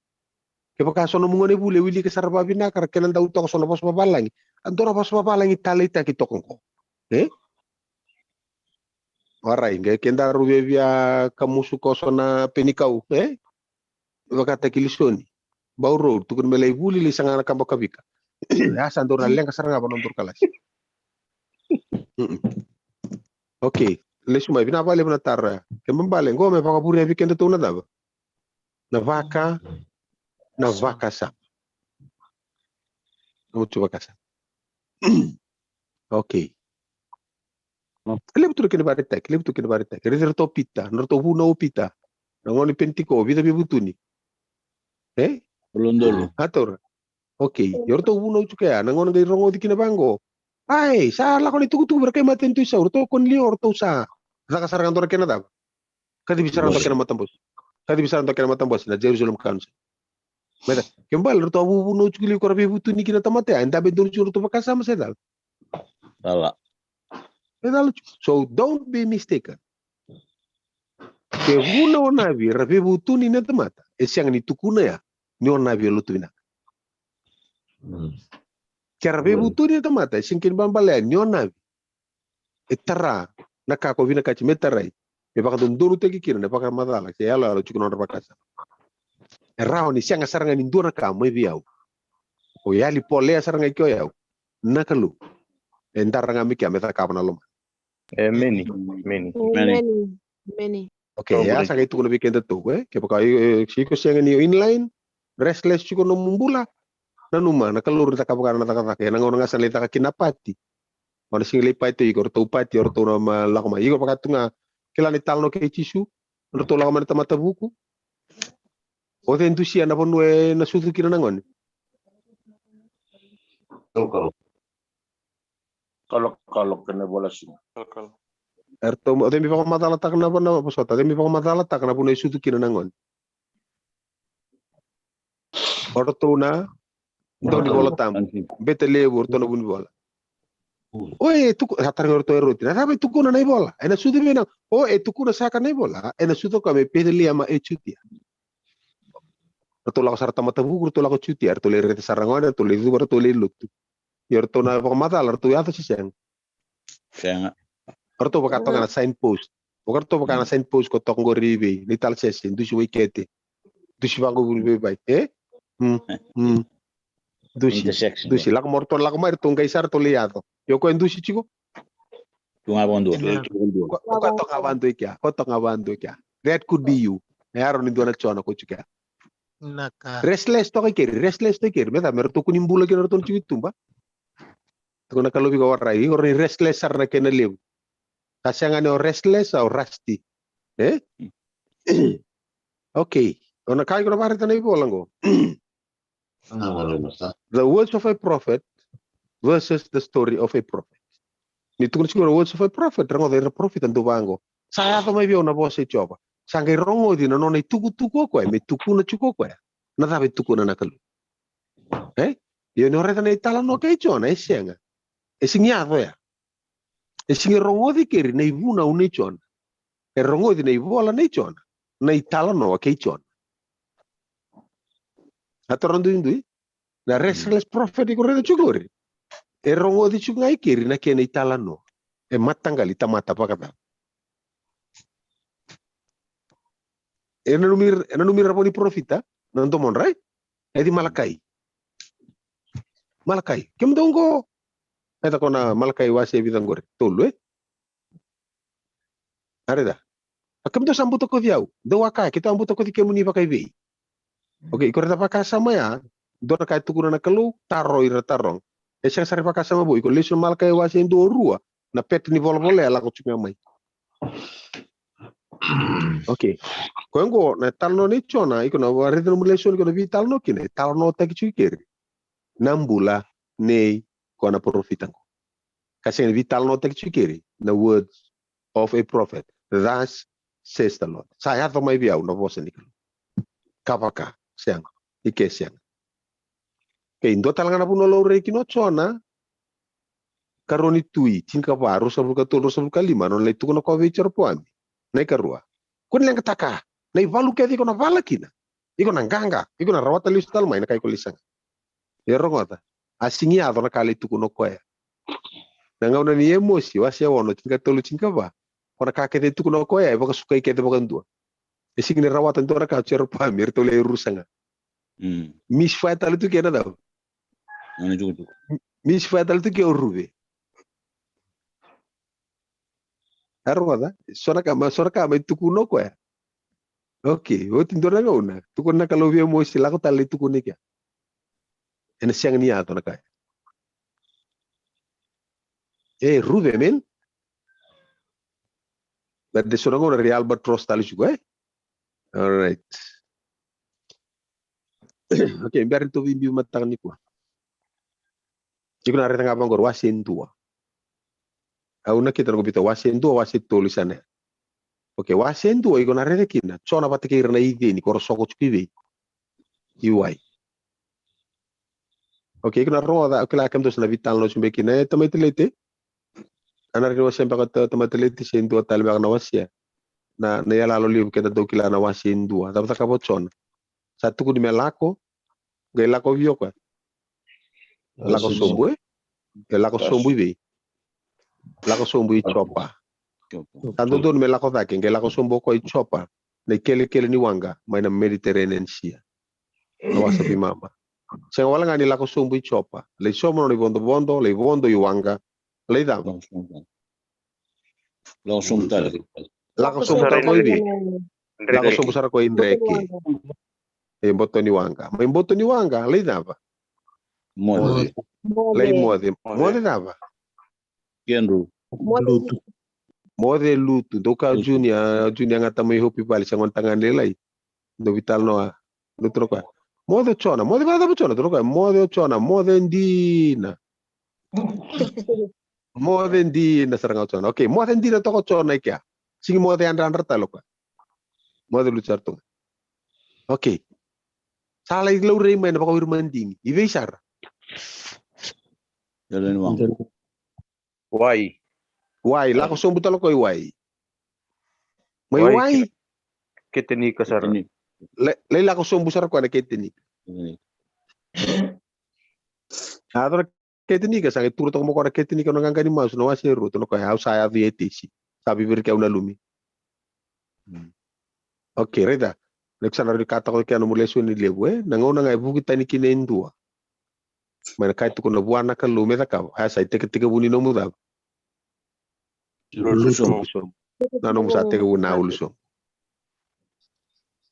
Kevaka so nomu gone vuli e wilika sara vavinaka ra kena dau toka so na vosa vavalagi. A dua na vosa vavalagi taleitaki toka qo. E? Warai, qai kedaru via via kamusu koso na penikau, e? Vakataki lisoni. Bau road, tukuna me lai vuli lai saga na kaba kavika. Ya sa dau na leqa sara ga vana dau kalasi. Okay, lesu mai, vinaka vakalevu na taro ya. Ke babale, qo me vakavuria vei keda tou na cava? Na vaka, na vakasama. Na ucu vakasama. Okay. Levu tu na kena vakaraitaki, levu tu kena vakaraitaki. Raici iratou o Pita, na ratou vunau o Pita. Na gauna ni Penitiko, vica veivutuni? E? Dolu, dolu. A taura. Okay, io ratou vunau tiko ya, na gauna qai rogoci kina vaqo. Ai, sa lako na itukutuku vei ira kai matanitu isau, ratou Konilio, ratou sa caka sara ga dua na kena cava? Kacivi sara dua kena matabose. Kacivi sara dua kena matabose na Jerusalem Council. Meda, ke bale ratou a vuvunau tiko li ko ra veivutuni kina tamata ya, e dabe donu tiko ratou vakasama se cala. Cala. E cala tiko. So don't be mistaken. Ke vuna o Navi ra veivutuni na tamata, e sega ni tukuna ya ni o Navi e lotu vinaka. Ke ra veivutuni na tamata, e sega kina babale ya ni o Navi e tara na ka ko vinakati me tarai, me vakadodonutaki kina na vakamacala se yaloyalo tiko na nodra vakasama. E rawa ni sega sara ga ni dua na ka mai vei au. O yali polea sara ga i ke o yau na Kalou. E dara ga mai kea me cakava na loma. Emeni. Emeni. Emeni. Emeni. Okay, ya sa qai tukuna vei kedatou, e? Kevaka iko sega ni o inline, restless tiko nomu bula. Nanuma na Kalou ratou cakava ga na cakacaka, ena gauna ga sa lai caka kina na pati. O na sega ni lai pati, iko ratou pati, o ratou na lako mai. Iko vaka tu ga, kila ni talanoa kei Jisu, ratou lako mai na tamata vuku. O cei dusia na vanua ena sucu kina na gone? Kalokalo kei na ivola sina. Eratou, o cei mai vakamacalataka na vanua, vosota, o cei mai vakamacalataka na vanua e sucu kina na gone? O ratou na dau ni vola tabu. Bete levu o ratou na vunivola. O e tuku, sa tarogi o ratou e Eroti, na cava e tukuna na ivola? Ena sucu vei na, o e tukuna saka na ivola, ena sucu ka me Peceliema e Jutia. Ratou lako sara tamata vuku, ratou lako Jutia, ratou lai raica sara gone, ratou lai cuva, ratou lai lotu. Ia ratou na vakamacala, ratou yaco se sega? Sega. Ratou vaka toka na signpost. Vaka ratou vaka na signpost ko toka qori vei, ni Talasese, dusi Waikete. Dusi vaqo vuni vei vai, e? Mm, mm. Dusi, dusi, lako mo ratou, lako mai ratou qai sara ratou lai yaco. Io ko e dusi tiko? Tu ga vakadua. Ko toka vakadua i kea, ko toka vakadua i kea. That could be you. E yaro ni dua na Jona ko tiko kea. Restless toka i keri, restless toka i keri. Me cava, me ratou kua ni bula kina ratou na tiko i tuba. Tukuna na Kalou vei iko, warai, iko ni restless sara na kena levu. Ka sega ni o restless, o rusty. E? Okay. O na ka iko na vakareta na ivola qo. The words of a prophet versus the story of a prophet. Ni tukuna tiko na words of a prophet, rogoca ira na parofita dau vaqo. Sa yaco mai vei au na vosa i Jiova. Sa qai rogoci na nona itukutuku o koya, me tukuna tiko o koya na cava e tukuna na Kalou. E? Ia ni o raica na italanoa kei Jona, e sega. E sega ni yaco ya. E sega ni rogoci keri na ivunau nei Jona. E rogoci na ivola nei Jona, na italanoa kei Jona. A toro duidui na restless prophet iko raica tiko qori. E rogoci tiko ga i keri na kena italanoa. E mataqali tamata vakacava. E nanumi, e nanumi ira vua ni parofita na domodra, e? E ci Malakai. Malakai, kemudou qo. E caka na Malakai wase vica qori, tolu, e? A raica. A kemudou sa butakoci au. Dou a kaya, keitou a butakoci kemuni vakaivei? Okei, iko raica vakasama ya. Dua na ka e tukuna na Kalou, taro ira taroga. E sega sara i vakasama vou, iko lesu na Malakai wase dua, rua. Na pet ni volavola ya lako tiko ya mai. Okei. Koya qo na talanoa nei Jona, iko na raica nomu lesoni, iko na veitalanoa kina, e talanoataki tiko i keri na bula nei koya na parofita qo. Ka sega ni veitalanoataki tiko i keri na words of a prophet. Thus says the Lord. Sa yaco mai vei au na vosa ni Kalou. Ka vaka, sega. I ke sega. Kei dua tale ga na vanua laurai kina o Jona. Karua ni Tui, tinikava, ruasagavulu ka tolu, ruasagavulu ka lima, nona lai tukuna koya vei Jeropoami. Na ikarua. Ko ni leqataka na ivalu kece iko na vala kina. Iko na qaqa, iko na rawata lesu tale mai na ka iko lai saga. E rogoca, a sega ni yaco na ka lai tukuna o koya. Na gauna ni Emosi, wase ono, tinikatolu, tinikava. Ko na ka kece e tukuna o koya, e vakasukai kece vakadua. E sega ni rawata dua na ka o Jeropoami, eratou lai rusa ga. Mm. Misfire tale tu ke na cava? Ana jukujuku. Misfire tale tu ke o Ruve. A rogoca, so na ka ma, so na ka mai tukuna o koya. Okei, oti dua na gauna tukuna na Kalou vei Emosi, lako tale lai tukuna i kea. Ena sega ni yaco na ka ya. E, Ruve, man. Na de so na gauna ri albatross tale tiko, e? All right. Okei, bera ni tou veibiu mataka nikua. Iko na raica ga vaqori wase dua. Au na kita na ko vita wase dua, wase tolu i sana ya. Okei, wase dua iko na raica kina Jona vata kei ira na iceni ko ra soko tiko i vei? I wai. Okei, iko na rogoca, au kila kemudou sa na veitalanoa tiko beka kina, e, tamai Talete. A na raica ni wasea beka, tamai Talete, se dua tale beka na wasea. Na, na iyaloyalo levu keda dau kila na wase dua. Cava cakava o Jona? Sa tukuni me lako, qai lako vei o koya? Lako sobu, e? E lako sobu i vei? Lako sobu i Jopa. Sa dodonu me lako cake, qai lako sobu o koya i Jopa, na ikelekele ni waqa mai na Mediterranean Sea. Na wasa veimama. Sega wale ga ni lako sobu i Jopa, lai sauma nona ivodovodo, lai vodo i waqa, lai cava? Lako sobu tale. Lako sobu tale ko i vei? Lako sobu sara ko i dreke. E boto ni waqa. Mai boto ni waqa, lai cava? Moce. Lai moce. Moce cava? Kedru. Moce lutu. Dou kaya o Junior, Junior gata mai Hopi Valley, sa gone tagane lailai. Dou veitalanoa. Dou tukuna o koya, moce o Jona, moce vakacava o Jona? Tukuna o koya, moce o Jona, moce dina. Moce dina sara ga o Jona. Okei, moce dina toka o Jona i kea. Sega ni moce yadradra tale o koya. Moce lutu sara tu ga. Okei. Sa lai laurai mai na vakawiri madigi. I vei sara? Wai. Wai, lako sobu tale o koya i wai. Mai wai. Ketenika sara. Lai, lai lako sobu sara o koya na ketenika. A yaco na ketenika, sa qai tura toka mai o koya na ketenika, na qaqa ni masu, na wase e rua, tukuna o koya, au sa yaco i etesi. Sa viviriki au na lumi. Okei, raica. Neku sa na rawa ni kaya toka kina nomu lesoni levu, e? Na gauna ga e vuki tani kina e dua mai na ka e tukuna vua na Kalou me cakava, a sa itekitekivu ni nomu cava? Ulu sobu. Na nomu sa tekivu na ulu sobu.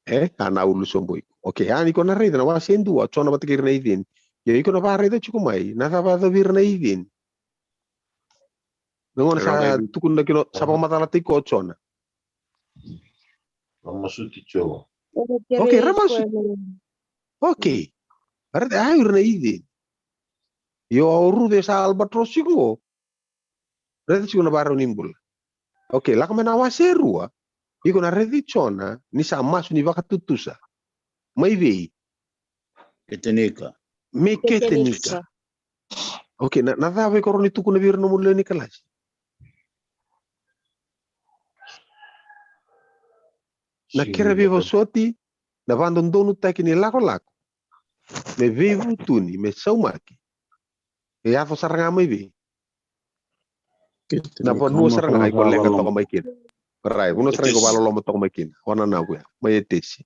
E, a na ulu sobu iko. Okei, a ni ko na raica na wase e dua, Jona vata kei ira na iceni. Ia iko na vakaraica tiko mai na cava yacovi ira na iceni. Na gauna sa tukuna kina, sa vakamacalataki koya o Jona. Ramasuti Jiova. Okei, ramasuti. Okei. Raica, a, o ira na Eden. Io, o Ruth e sa albatross tiko qo. Raica tiko na vakarau ni bula. Okay, lako mai na wase e rua. Iko na raici Jona ni sa masu ni vakatutusa. Mai vei? Ketenika. Mai Ketenika. Ketenika. Okay, na, na cava iko rawa ni tukuna vei ira na nomu lewe ni kalasi? Na kere veivosoti, na vakadodonutaki ni lakolako me veivutuni, me saumaki. E yaco sara ga mai vei? Na vanua sara ga iko leqa toka mai kina. Rai, vanua sara ga iko vakaloloma toka mai kina. O na na vuya mai Etesi.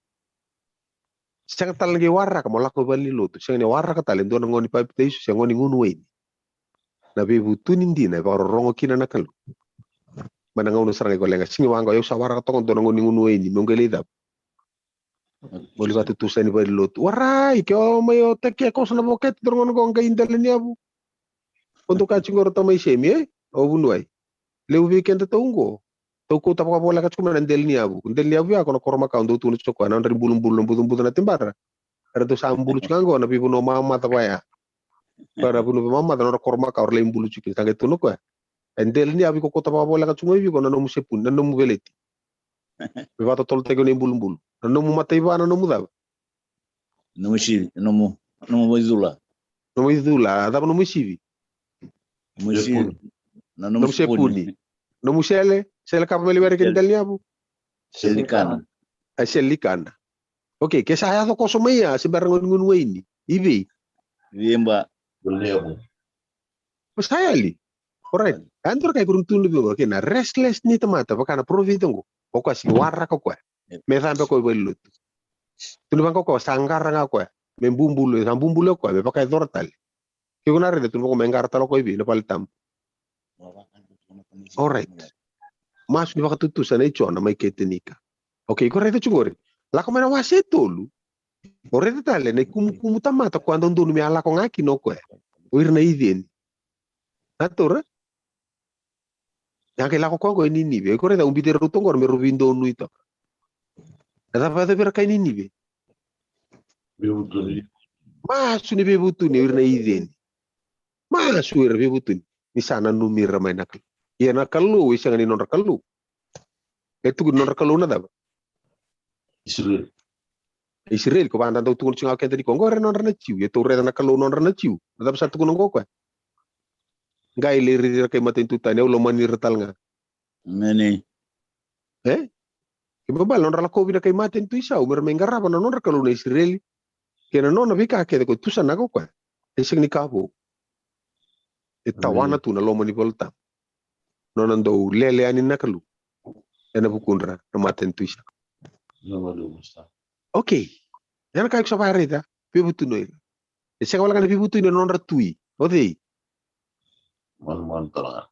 Sega tale na qai waraka mo lako i valenilotu. Sega ni waraka tale e dua na gauna ni papitaiso se gauna ni gunu waini. Na veivutuni dina e vakarorogo kina na Kalou. Mai na gauna sara ga iko leqa, sega ni waqa, au sa waraka toka dua na gauna ni gunu waini meu qai lai cava? Mo lai vakatutusa yani valenilotu. Warai, ke o mai o take koso na vokete dua na gauna qo qai dela ni yavu. O dau kaya tiko qo o tamai Semi, e? O vuniwai. Levu vei keda tou qo. Tou kauta vakavoleka tiko mai na dela ni yavu. Dela ni yavu ya ko na koro makawa dau tukuna tiko koya na nodra ibulubulu na bucabuca na tibara. Era dau sa bulu tiko ga qo na veivanua mamaca vaya. Koya na vanua mamaca na nodra koro makawa ra lai bulu tiko kina, sa qai tukuna koya. E dela ni yavu iko kauta vakavoleka tiko mai vei iko na nomu sepuni, na nomu veleti. Me vakatotolotaki na ibulubulu. Na nomu mataiva, na nomu cava? Nomu sivi, nomu, nomu icula. Nomu icula, a cava nomu sivi? Nomu sivi. Na nomu sepuni. Nomu sele, sele kapa me lai were kina dela ni yavu. Sele ni kana. A sele ni kana. Okay, ke sa yaco koso mai ya, se bera gauna ni gunu waini. I vei? Vei ba. Levu. Ko sa yali. Alright. A dua na ka iko rawa ni tukuna vei koya kei na restless ni tamata, vaka na parofita qo. O koya sega ni waraka o koya. Me cabe o koya i valenilotu. Tukuna vaqo o koya sa qara ga o koya. Me bubului, sa bubului o koya, me vakayacora tale. Ke iko na raica tukuna vaqo me qara tale o koya i vei? Na vale tabu. Alright. Masu ni vakatutusa nei Jona mai Ketenika. Okay, iko raica tiko qori. Lako mai na wase e tolu. O raica tale na ikumukumu tamata koya dodonu me a lako ga kina o koya. O ira na Iceni. A taura? A qai lako koya qo e Ninive. Iko raica, ubiti rau toqo me rau veidonui toka. A cava e yaco vei ira kai Ninive? Veivutuni. Masu ni veivutuni o ira na Iceni. Masu ira veivutuni. Ni sa nanumi ira mai na Kalou. Ia na Kalou e sega ni nodra Kalou. E tukuni nodra Kalou na cava? Isireli. Isireli, ko vaka da dau tukuna tiko ga o keda nikua, qo era nodra na Jiu, ia tou raica na Kalou nodra na Jiu. Na cava sa tukuna qo o koya? Qai lai raici ira kai matanitu tani, au lomani ira tale ga. Emeni. E? Kena ibalebale nodra lakovi na kai matanitu isau me ra mai qarava na nodra Kalou na Isireli. Kei na nona veika kece ko tusanaka o koya. E sega ni ka vou. E tawana tu na loma ni Vola Tabu. Nona dau lele yani na Kalou ena vukudra na matanitu isau. Okay. Ia na ka iko sa vakaraica, veivutuni o ira. E sega wale ga na veivutuni o nodra tui. O cei? Manumanu tale ga.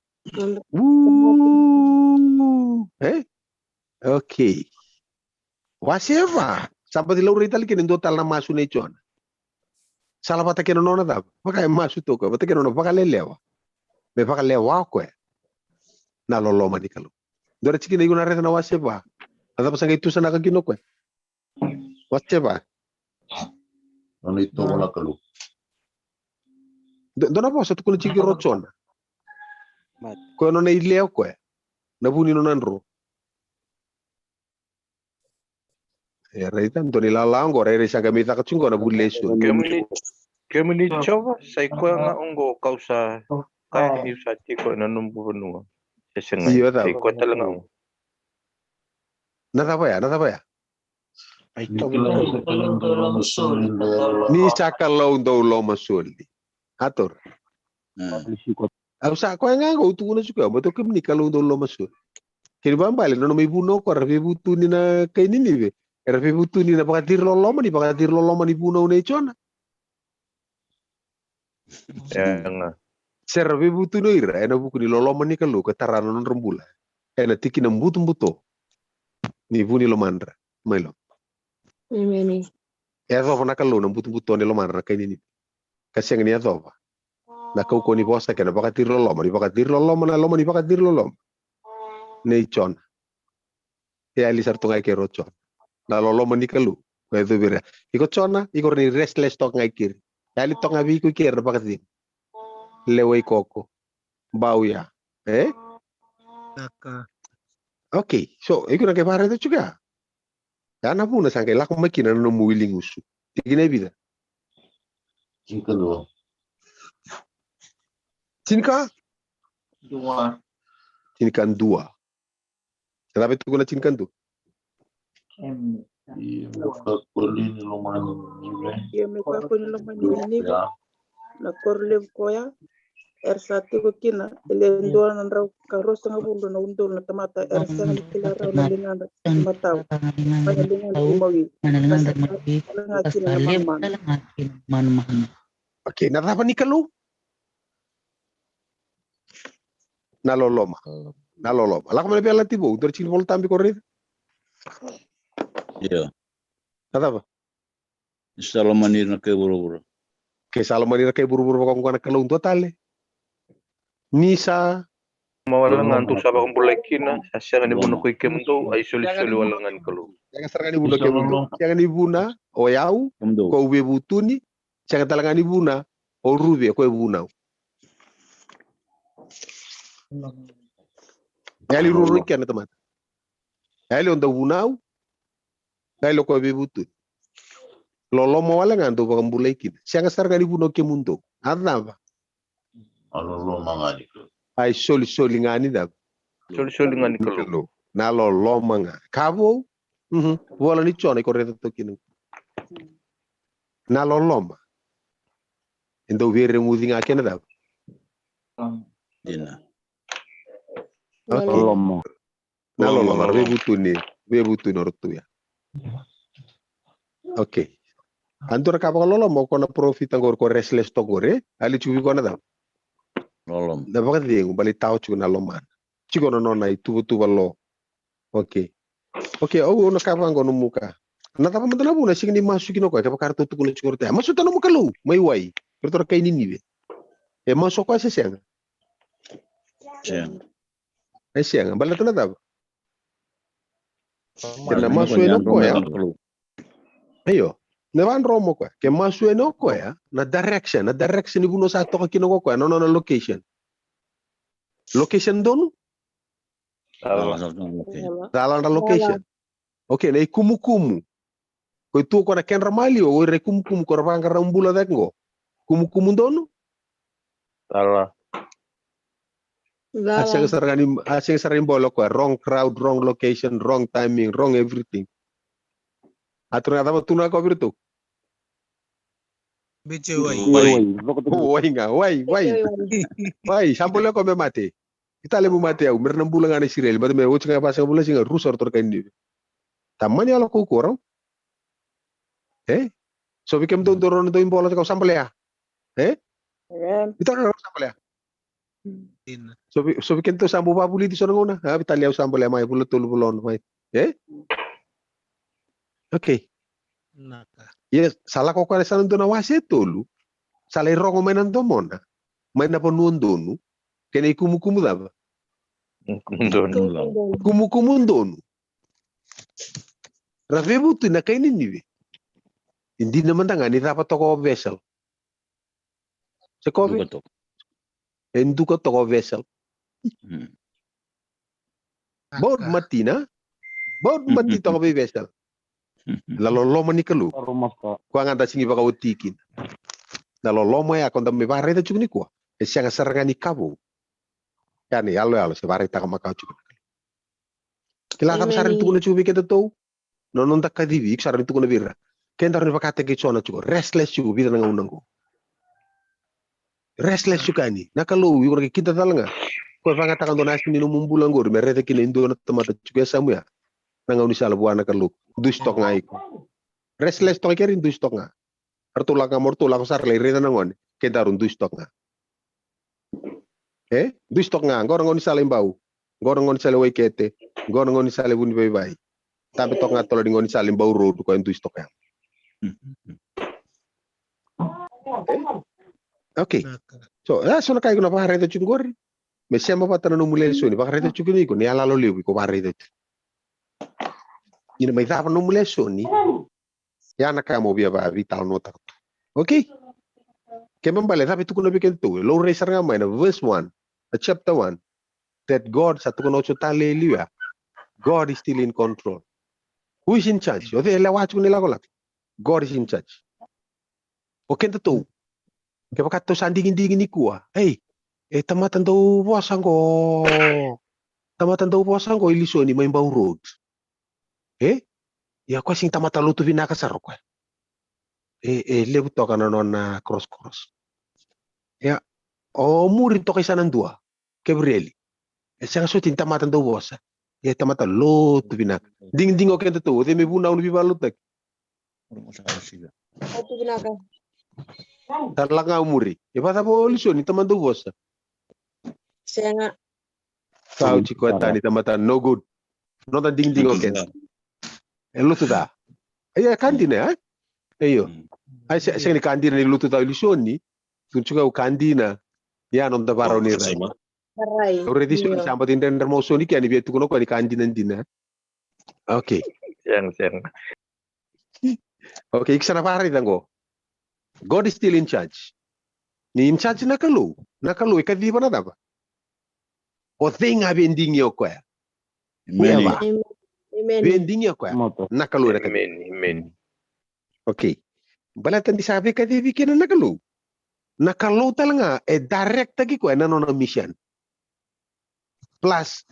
Uu. E? Okay. Wase va. Sa baci laurai tale kina e dua tale na masu nei Jona. Sala vata kei na nona cava? Vaka e masu toka, vata kei na nona vakalelewa. Me vakalewa o koya na loloma ni Kalou. Dua na tikina iko na raica na wase va. A cava sa qai tusanaka kina o koya? Wase va. Nona itovo na Kalou. Dua na vosa tukuna tiko o Jona. Koya nona ilea o koya. Na vu ni nona dro. E raica, dua ni lala oqo, rairai sa qai mai caka tiko na vuli lesu. Kemuni, kemuni Jiova, sa i koya ga oqo kau sa kaya niu sa tiko ena nomu vanua. Se sega, io, sa i koya tale ga oqo. Na cava ya, na cava ya? Ni sa Kalou dau lomasoli. A taura. Au sa koya ga qo au tukuna tiko, au matau kemuni Kalou dau lomasoli. Kena ibalebale na nona mai vunau o koya, era veivutuni na kai Ninive. Era veivutuni na vakaciri loloma, ni vakaciri loloma ni vunau nei Jona. Ega. Se ra veivutuni o ira ena vuku ni loloma ni Kalou ka tara na nodra bula ena tikina butobuto ni vu ni lomadra mai loma. Emeni. E yacova na Kalou na butobuto ni lomadra na kai Ninive. Ka sega ni yacova na kaukauwa ni vosa kei na vakaciri loloma, ni vakaciri loloma, na loma ni vakaciri loloma nei Jona. E yali sara tu ga i keri o Jona na loloma ni Kalou. Ko e cuvi ira, iko Jona, iko rawa ni restless toka ga i keri. Yali toka ga vei iko i keri na vakacegu. Lewa i koko. Bau ya. E? Okay. So iko na qai vakaraica tiko ya. Ya na vuna sa qai lako mai kina na nomu wiligusu. Tikina e vica? Tinikadua. Tinika? Dua. Tinikadua. E cava e tukuna tinikadua? Ia me kakua ni lomani Ninive. Ia me kakua ni lomani Ninive. Na koro levu koya era sa tiko kina e le dua na drau ka ruasagavulu na udolu na tamata era sega ni kila rawa na ligadra ni matau. Mai na ligadra ni mawi. Mai na ligadra ni mawi. Ka sa levu tale ga kina na manumanu. Okay, na cava ni Kalou? Na loloma. Na loloma. Lako mai na Veiyalayalati Vou, dua na tikina Volatabu iko raica. Io. Na cava? Ni sa lomani ira na kai vuravura. Ke sa lomani ira na kai vuravura vaka oqo na Kalou, dua tale. Ni sa. Ma wale ga dou sa vakabulai kina, sa sega ni vuna ko i kemudou, a isolisoli wale ga ni Kalou. Sega sara ga ni vuna o kemudou. Sega ni vuna o yau, kemudou. Ko au veivutuni, sega tale ga ni vuna o Ruve, ko e vunau. Yali ruarua i kena tamata. Yali o dau vunau. Yali o koya veivutuni. Loloma wale ga dou vakabulai kina. Sega sara ga ni vuna o kemudou. A cava? A loloma ga ni Kalou. A isolisoli ga ni cava? Solisoli ga ni Kalou. Na loloma ga. Ka vou. Vola ni Jona iko raica toka kina. Na loloma. E dau veireguci ga kena cava? Dina. Okay. Loloma. Na loloma, veivutuni, veivutuni o ratou ya. Okay. A dua na ka vakaloloma o koya na parofita qori ko restless toka qori, e? A li tiko vei koya na cava? Loloma. Na vakacegu, baleta tiko na lomana. Tiko na nona ituvatuva lo. Okay. Okay, au na ka vaqo nomu ka. Na cava mada na vuna e sega ni masu kina o koya, kevaka ratou tukuna tiko ratou ya. Masuta nomu Kalou, mai wai. Ratou na kai Ninive. E masu o koya se sega? Sega. E sega, baleta na cava? Ke na masu yani o koya. Io, na vadromo o koya. Ke masu yani o koya, na direction, na direction ni vanua sa toka kina o koya, na nona location. Location donu? Cala. Cala na location. Okay, na ikumukumu. Ko i tu ko na kedra maliwa, o ira ikumukumu ko ra vaqara bula cake qo. Kumukumu donu? Cala. A sega sara ga ni, a sega sara ni bole o koya. Wrong crowd, wrong location, wrong timing, wrong everything. A tu na cava tu na ko vira tu? Bece wai. Wai. Wai ga, wai, wai. Wai, sa bole o koya me mate. Ita levu mate au, me ra na bula ga na Isireli, mate me oti ga vasagavulu na siga, rusa o ratou na kai Ninive. Tamani yalo kaukaua rau. E? So vei kemudou dou rau na dou ibola tiko, au sa bolea. E? Ita rau sa bolea. So vei, so vei kemudou sa bau vavulici so na gauna. A, vei tale au sa bolea mai, vula tolu, vula ono mai. E? Okay. Ia sa lako o koya sa na dua na wase e tolu. Sa lai rogo mai na domona. Mai na vanua donu. Kena ikumukumu cava? Kumukumu donu. Kumukumu donu. Ra veivutuni na kai Ninive. E dina mada ga ni cava toka o vessel. Se kove? E duka toka o vessel. Boat mati na. Boat mati toka vei vessel. Na loloma ni Kalou. Koya ga da sigi vakaoti kina. Na loloma ya ko da mai vakaraica tiko nikua. E sega sara ga ni ka vou. Ya na iyaloyalo se vakaraitaka makawa tiko na Kalou. Kila cava sa rawa ni tukuna tiko vei kedatou? Na noda kacivi, iko sa rawa ni tukuna vei ira. Kedaru ni vakataki Jona tiko, restless tiko, vica na gauna qo. Restless tiko yani, na Kalou, iko na qai kidacala ga. Ko e vagataka dua na yasa ni nomu bula qori, me raica kina e dua na tamata tiko e yasamu ya. Na gaunisala vua na Kalou, dusi toka ga iko. Restless toka i keri, dusi toka ga. Ratou lako ga mo ratou lako sara lai raica na gone. Kedaru dusi toka ga. E? Dusi toka ga. Qo na gaunisala i Bau. Qo na gaunisala i Waikete. Qo na gaunisala i Vunivaivai. Tabe toka ga tolo ni gaunisala i Bau Road ko e dusi toka ga. E? Okay. So, e so na ka iko na vakaraica tiko qori. Me sema vata na nomu lesoni. Vakaraica tiko ni iko. Ni yaloyalo levu iko vakaraica tiko. Ina mai cava nomu lesoni. Ya na ka mo via vakavitalanoataka tu. Okay? Kena ibalebale, cava e tukuna vei kedatou? E laurai sara ga mai na verse one, na chapter one, that God, sa tukuna oti o tale e liu ya, God is still in control. Who is in charge? O cei e lewa tiko na ilakolako? God is in charge. O kedatou, kevaka tou sa digidigi nikua, ei, e tamata dau vosa qo. Tamata dau vosa qo i Lisoni mai Bau Road. E? Ia o koya sega ni tamata lotu vinaka sara o koya. E, e levu toka na nona korosikoros. Ia o Muri toka i Sanadua, Kevirieli. E sega soti ni tamata dau vosa. Ia e tamata lotu vinaka. Digidigi o kedatou, o cei me vunau ni veivakalotutaki? Lotu vinaka. Tara ga o Muri. E vakacava o Lisoni, tamata dau vosa? Sega. Sa oti koya tani tamata no good. Noda digidigi o keda. E lotu ca. Ia e ka dina, e? Io. Ai se, sega ni ka dina ni lotu ca o Lisoni. Tukuna tiko au ka dina. Ia noda varau ni rai. Rai. Au raici Soni, sa bati dredre mo Soni kea ni via tukuna o koya ni ka dina dina. Okay. Sega, sega. Okay, iko sa na vakaraica qo. God is still in charge. Ni in charge na Kalou, na Kalou e kaciva na cava? O cei ga via digia o koya? Whoever. Via digia o koya, na Kalou e na kaciva. Okay. Baleta ni sa veikacivi kina na Kalou. Na Kalou tale ga e directaki koya na nona mission. Plus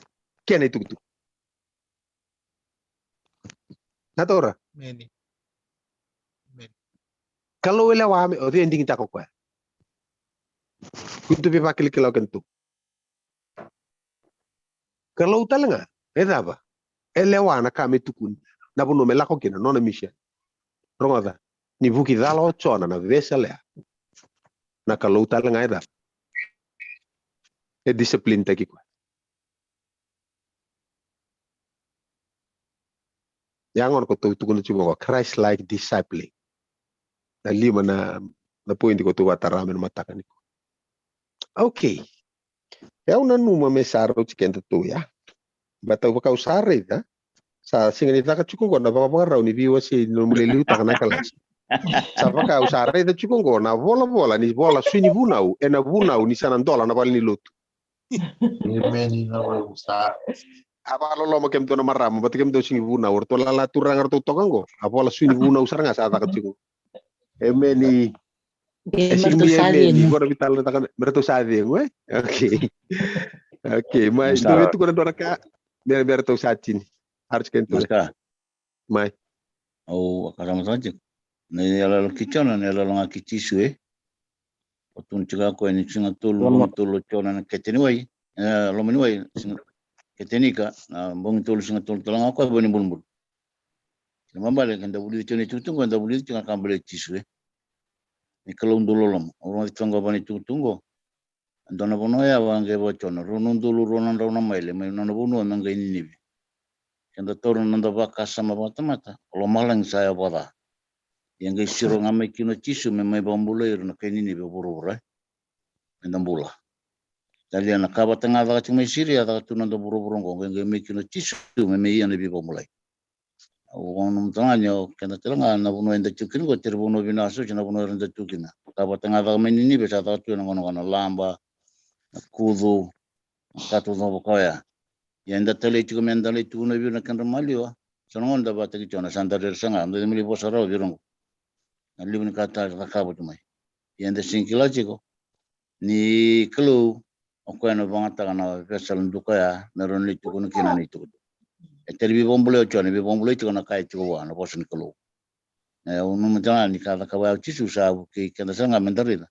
kena itukutuku. Na taura. Kalou e lewa me o cei e digitaka o koya. Kutu vei vakilakila o kedatou. Kalou tale ga e cava? E lewa na ka me tukuni, na vanua me lako kina, nona mission. Rogoca, ni vuki cala o Jona na vessel ya, na Kalou tale ga e cava? E discipline taki koya. Ya gona ko tou tukuna tiko qo, Christ like discipling. Na lima na, na point ko tou vakatara me na mataka niko. Okay. E au nanuma me sa rauti kedatou ya. Baleta au vaka au sa raica, sa sega ni caka tiko qo na vakavakarau ni veiwasei ni nomu lai liutaka na kalasi. Sa vaka au sa raica tiko qo na volavola ni vola sui ni vunau ena vunau ni sa na dola na valenilotu. Emeni. Na wai usa. A vakaloloma kemudou na marama, baleta kemudou sega ni vunau, o ratou lala turaga ratou toka qo. A vola sui ni vunau sara ga sa caka tiko. Emeni. E sega ni emeni, qo na vitala na caka me ratou sa cegu, e? Okay. Okay, mai dou vei tukuna dua na ka me, me ratou sa tini. Arus kena tu. Mai. Au a kasama tiko. Na iyaloyalo ki Jona, na iyaloyalo ga ki Jisu, e. O tukuna tiko o koya ni siga tolu, bogi tolu o Jona na kete ni wai, e, loma ni wai, siga, kete ni ika, na bogi tolu, siga tolu tale ga o koya vua ni bulubulu. Kena ibalebale, keda vulica tiko na itukutuku, keda vulica tiko na ka baleti Jisu, e. Ni Kalou dau loloma. Au rogoca tiko ga vua na itukutuku qo. E dua na vanua ya vaqai vaka Jona, rua na udolu rua na drau na maile mai na nona vanua me qai Ninive. Keda taura na noda vakasama vakatamata, o lomalagi sa yawa vakaca. Ia qai siro ga mai kina o Jisu me mai vakabulai ira na kai Ninive o vuravura, e. Meda bula. Talia na ka vata ga caka tiko mai Siria, caka tu na noda vuravura oqo, qai, qai mai kina o Jisu me, me ia na veivakabulai. Au vakananuma tale ga ni o keda tale ga na vanua eda tiko kina qo, tere vanua vinaka soti na vanua era da tiko kina. Ka vata ga caka mai Ninive sa caka tu ena gauna qo, na laba, na kucu, na ka taucoko vaka oya. Ia eda talai tiko me da lai tukuna vei ira na kedra maliwa. So na gauna da vakataki Jona, sa da rere saga, da mai lai vosa rawa vei ira qo. Na levu ni ka da cakava tu mai. Ia eda sega ni kila tiko ni Kalou o koya na vagataka na vessel duka ya me rawa ni tukuna kina na itukutuku. E tale veivakabulai o Jona, veivakabulai tiko na ka e tiko vua na vosa ni Kalou. E, au nanuma tale ga ni ka cakava ya o Jisu sa vukei keda sara ga meda raica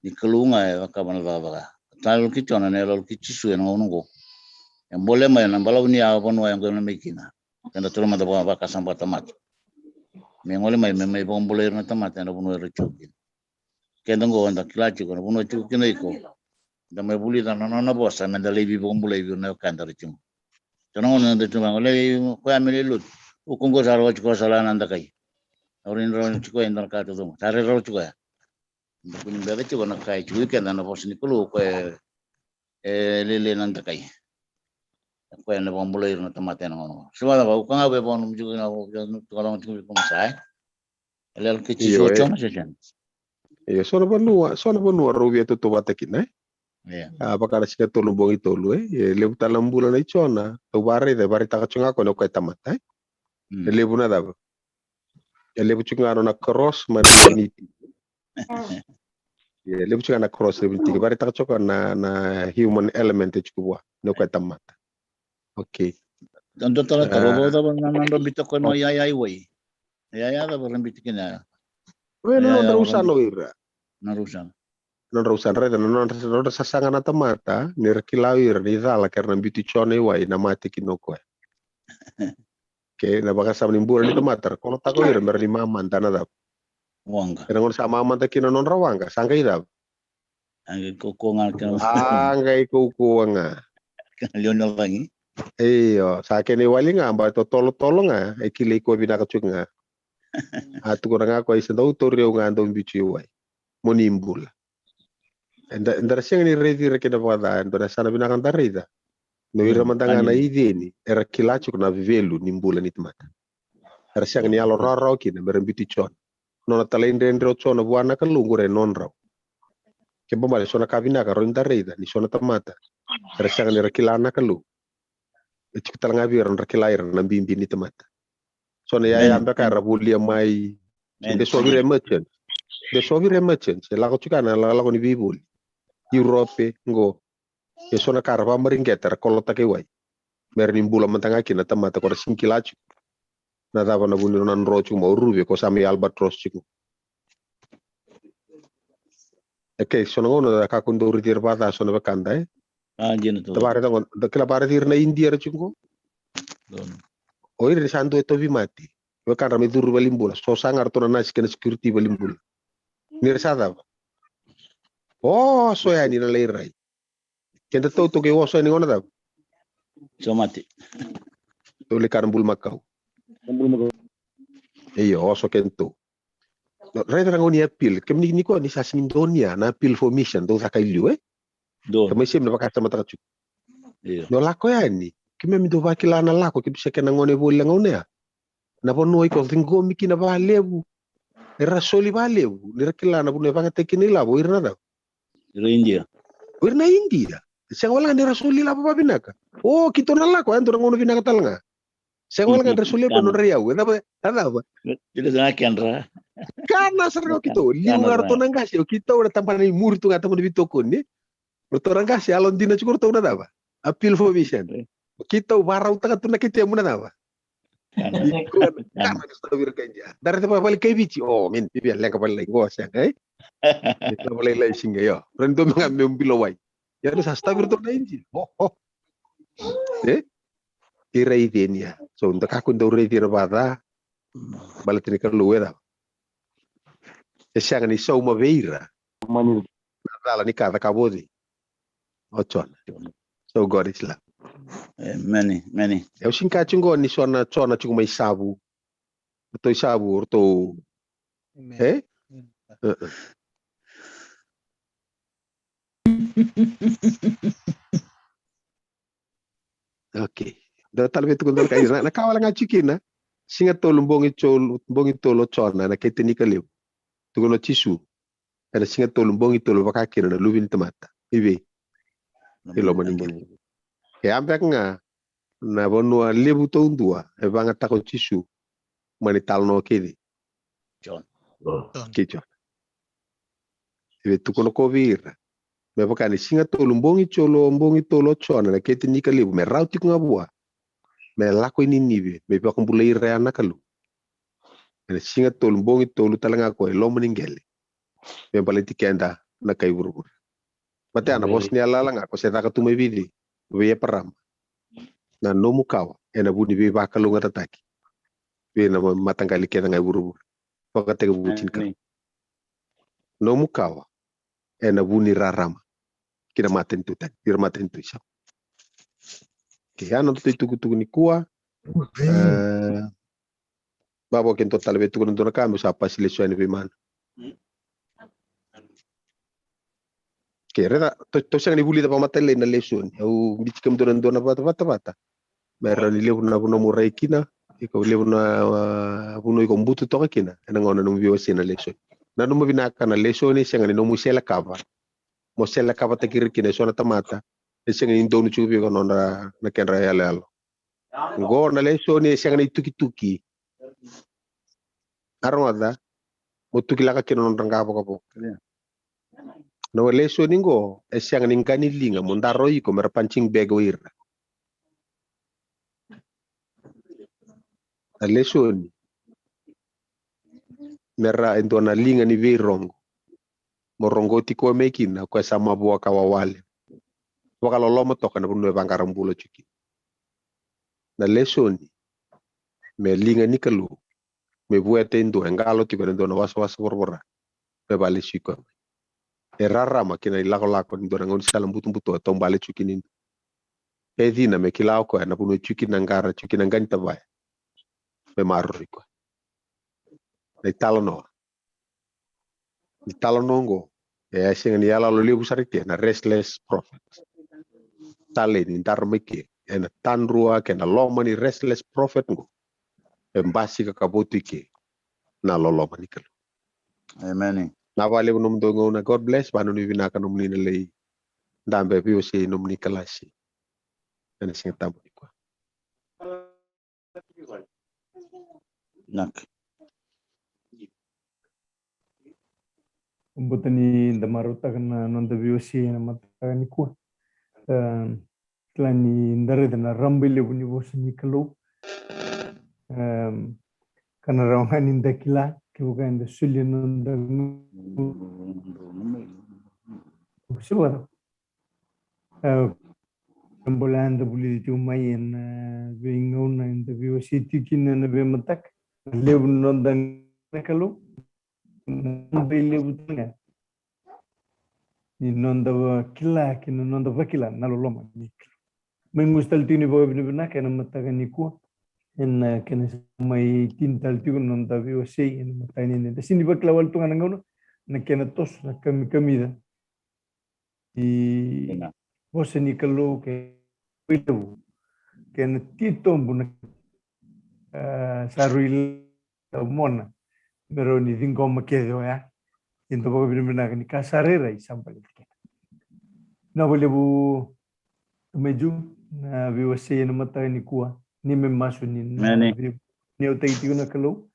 ni Kalou ga e cakava na cakacaka. Tale ki Jona na iyaloyalo ki Jisu ena gauna oqo. E bole mai na balavu ni yawa vanua e qai na mai kina. Keda taura mada vaka, vakasama vakatamata. Me gole mai, me mai vakabulai ira na tamata ena vanua era tiko kina. Keda qo eda kila tiko na vanua tiko kina iko. Da mai vulica na nona vosa, meda lai veivakabulai vei ira na wekada era tiko. So na gauna da tiko mai qo, lai koya me lai lotu. Iko qo sa rawa tiko sa la na dakai. Au rai ni rawa tiko e dua na ka taucoko. Sa rai rawa tiko ya. Da kua ni beca tiko na ka e tiko vei keda na vosa ni Kalou, o koya e, e lailai na dakai. O koya na vakabulai ira na tamata ena gauna. Se vacava, au ka ga vei vakananumi tiko kina, au via tukuna tiko vei koya sa, e. Iyaloyalo ki Jisu o Jona se sega? Io, so na vanua, so na vanua rau via tautauvata kina, e? Ia. A, vaka na siga tolu bogi tolu, e? E levu tale na bula nei Jona, tou vakaraica, e vakaraitaka tiko ga o koya ni o koya e tamata, e? Mm. E levu na cava? E levu tiko ga na nona cross, mai na levu ni tiki. Ia, e levu tiko ga na cross, levu ni tiki. Vakaraitaka tiko na, na human element e tiko vua, ni o koya e tamata. Okay. Dua tale na taro, a, vaucava na nodra biuta o koya na, okay, iyaya i wai? Iyaya cava era biuta kina? Oya na, iyaya, nodrau sa na o ira. Nodrau sa na. Nodrau sa na, raica na nodra, nodra sasaga na tamata, ni ra kila o ira ni cala ke ra na biuti Jona i wai, na mate kina o koya. Ke na vakasama ni bula ni tamata, ra kolotaka o ira me ra ni mamada na cava? Waqa. Ena gauna sa mamada kina na nodra waqa, sa qai cava? A qai kaukauwa ga na kena, a qai kaukauwa ga. Kena lewe ni lagi. Io, sa kena iwali ga, ba totolotolo ga, e kilai koya vinaka tiko ga. A tukuna ga o koya, isa, dou tauri au ga, dou biuti au i wai, mo ni bula. Eda, eda na sega ni raici ira kina vakaca, e dua na yasana vinaka da raica. O ira mada ga na iceni, era kila tiko na value ni bula ni tamata. Era sega ni yalo rawarawa kina me ra biuti Jona. Nona talaidredre o Jona vua na Kalou, qori e nodrau. Kena ibalebale, so na ka vinaka rawa ni da raica ni so na tamata, era sega ni ra kila na Kalou. E tiko tale ga vei ira nodra kila ira na bibi ni tamata. So na iyaya beka era volia mai, de so vei ira e merchant. De so vei ira e merchant, e lako tiko na lakolako ni veivoli Europe qo. E so na ka era vakamareqeta, era kolotaka i wai, me ra ni bula mada ga kina na tamata, ko ra sega ni kila tiko na cava na vu ni nona dro tiko mai o Ruve, ko sa mai albatross tiko. E, okay, so na gauna da kakua ni dau raici ira vakaca so na wekada, e? A, dina tu. Da vakaraica qo, da kila, vakaraici ira na India era tiko qo. Donu. O ira ni sa dua e tauvimate, wekadra mai curu valenibula, so sa ga ratou na nasi kei na security valenibula. Ni ra sa cava? O, so yani na lai rai. Kedatou tou qai oso yani gauna cava? Sa mate. Tou lai kana bulumakau. Bulumakau. Io, oso kedatou. Raica na gauna ni appeal. Kemuni nikua ni sa sega ni donuya na appeal for mission dou caka i liu, e? Donu. Kemuni sega ni vakasamataka tiko. Io. Ni o lako yani, keimami dau vakila na lako, kemuni se kena gone voli na gauna ya. Na vanua iko ciqomi kina vakalevu, era soli vakalevu, ni ra kila na vanua e vakayagataki kina ilavo, o ira na cava? Ira India. O ira na India. Sega wale ga ni ra soli ilavo vakavinaka. O, keitou na lako, e dua na gauna vinaka tale ga. Sega wale ga ni ra solia vei nodra iyau. E cava, e cava? Ira sa na kedra. Kana sara ga o keitou. Liu ga ratou na qase, o keitou na tabana i muri tu ga, tabana veitokoni. Ratou na qase, yalodina tiko ratou na cava? Appeal for mission. E. O keitou vakarautaka tu na ketemu na cava? Kana. Iko na kana ni sa vira kai India. Da raica vale kai Viti. O, man, via leqa vale lai qo, sega, e? Ni sa vale lai siga, io. Ra ni dua me ga me bilo wai. Ia, ni sa stavi ratou na India. O, o. E? Ira iceni ya. So, da kakua ni dau raici ira vakaca. Baleta ni Kalou e cava? E sega ni sauma vei ira. Mani. Na cala ni ka cakava o cei? O Jona. So God is love. Emeni, emeni. Au sega ni kaya tiko qo ni so na Jona tiko mai Savu. Ratou i Savu, ratou. Emeni. E? Emeni. E, e. Okay. Da tale vei tukuna na ka, na, na ka wale ga tiko kina. Siga tolu, bogi tolu, bogi tolu o Jona ena kete ni ka levu. Tukuna o Jisu, ena siga tolu, bogi tolu, vaka kina na Luve ni tamata. I vei? I loma ni qele. E a beka ga na vanua levu taudua e vagataka o Jisu mai na italanoa kei cei? Jona. Jona. Kei Jona. E via tukuna o koya vei ira, me vaka ni siga tolu, bogi tolu, bogi tolu o Jona ena kete ni ka levu, me rawa tiko ga vua me lako i Ninive me vakabulai ira ya na Kalou. Ena siga tolu, bogi tolu tale ga o koya e loma ni qele me baleti keda na kai vuravura. Matea, na vosa ni yalayala ga ko se caka tu mai vei cei? Vei Eparama. Na nomu kawa ena vu ni veivakalougatataki vei na ma-, mataqali kece ga e vuravura. Vakatekivu tinikalima. Nomu kawa ena vu ni rarama ki na matanitu tani, ira matanitu i Savu. Ke ya na nodatou itukutuku nikua. E, Vavo, ke dua tale vei tukuna dua na ka, meu sa pasi lesoni vei mana. Ke raica, tou, tou sega ni vulica vakamatailalai na lesoni. Au biuti kemudou na dua na vata, vata, vata. Me rawa ni levu na vanua mo rai kina, iko levu na, a, vanua iko butu toka kina ena gauna nomu veiwasei na lesoni. Nanuma vinaka, na lesoni e sega ni nomu selekava mo selekavataki ira kina eso na tamata e sega ni donu tiko vei iko na nodra, na kedra yaloyalo. Oqo na lesoni e sega ni tukituki. A rogoca, mo tukilaka kina na nodra qavokavoka. Na lesoni oqo e sega ni qani liga mo daro iko me ra punching bag o ira. Na lesoni me ra e dua na liga ni veirogo mo rogoti koya mai kina o koya sa mavoa ka wawa levu. Vakaloloma toka na vanua e vaqara bula tiko kina. Na lesoni me liga ni Kalou me vueta e dua e qalo tiko ena dua na wasawasa voravora me vakalesui koya mai. E rarama kina ilakolako ni dua na gaunisala butobuto e taubale tiko kina e dua. E cina me kila o koya na vanua e tiko kina na qara, tiko kina na qanitavaya, me maroroi koya. Na italanoa, italanoa oqo e a sega ni yaloyalo levu sara i ke na restless prophet. Talei ni dara mai ke ena tadrua kei na loma ni restless prophet oqo. E basika ka votu i ke na loloma ni Kalou. Amen. Na vakalevu nomudou gauna. God bless. Vanuinui vinaka nomuni na lei dabe veiwasei nomuni kalasi ena Siga Tabu nikua. Naka. Bota ni da marautaka na noda veiwasei ena mataka nikua. Kila ni da raica na rabailevu ni vosa ni Kalou. Ka na rawa ga ni da kila kevaka eda solia na noda, se vaka na bola eda vulica tiko mai ena veigauna eda veiwasei tiko kina na veimataka. Levu na noda na Kalou. Na rabailevu tale ga ni noda kila kei na noda vakila na loloma ni Kalou. Mai gusu tale tiko ni vakavinavinaka ena mataka nikua. Ena kena sa mai tini tale tiko na noda veiwasei ena mataka ni, da sega ni vakila wale tu ga na gauna, na kena toso, na kamikamica. Ena vosa ni Kalou kei na titobu na, sa rui mona me rawa ni ciqoma kece oya. Eda vakavinavinaka ni ka sa rairai sa baleta kina. Na vakalevu Tama i Ju, na veiwasei ena mataka nikua, ni me masu ni na veivuke ni yautaki tiko na Kalou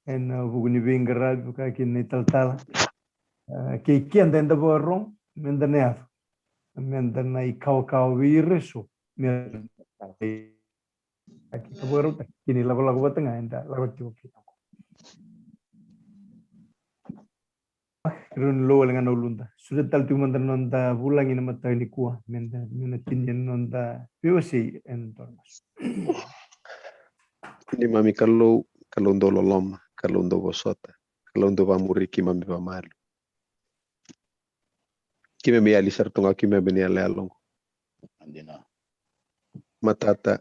ena vuku ni veiqaravi vaka kina na italatala. Kei keda eda vakarogo meda na yaco, meda na ikawakawa vei ira eso me a kei ka vakarautaki kei na ilakolako vata ga eda lako tiko kina. Keirau ni lou wale ga na uluda. Sureta tale tiko mada na noda vulagi na mataka nikua meda, me na tini na noda veiwasei ena dua na masu. Neimami Kalou, Kalou dau loloma, Kalou dau vosota, Kalou dau vakamuri keimami vakamalua. Keimami yali sara tu ga o keimami ena iyaloyalo oqo. Matata,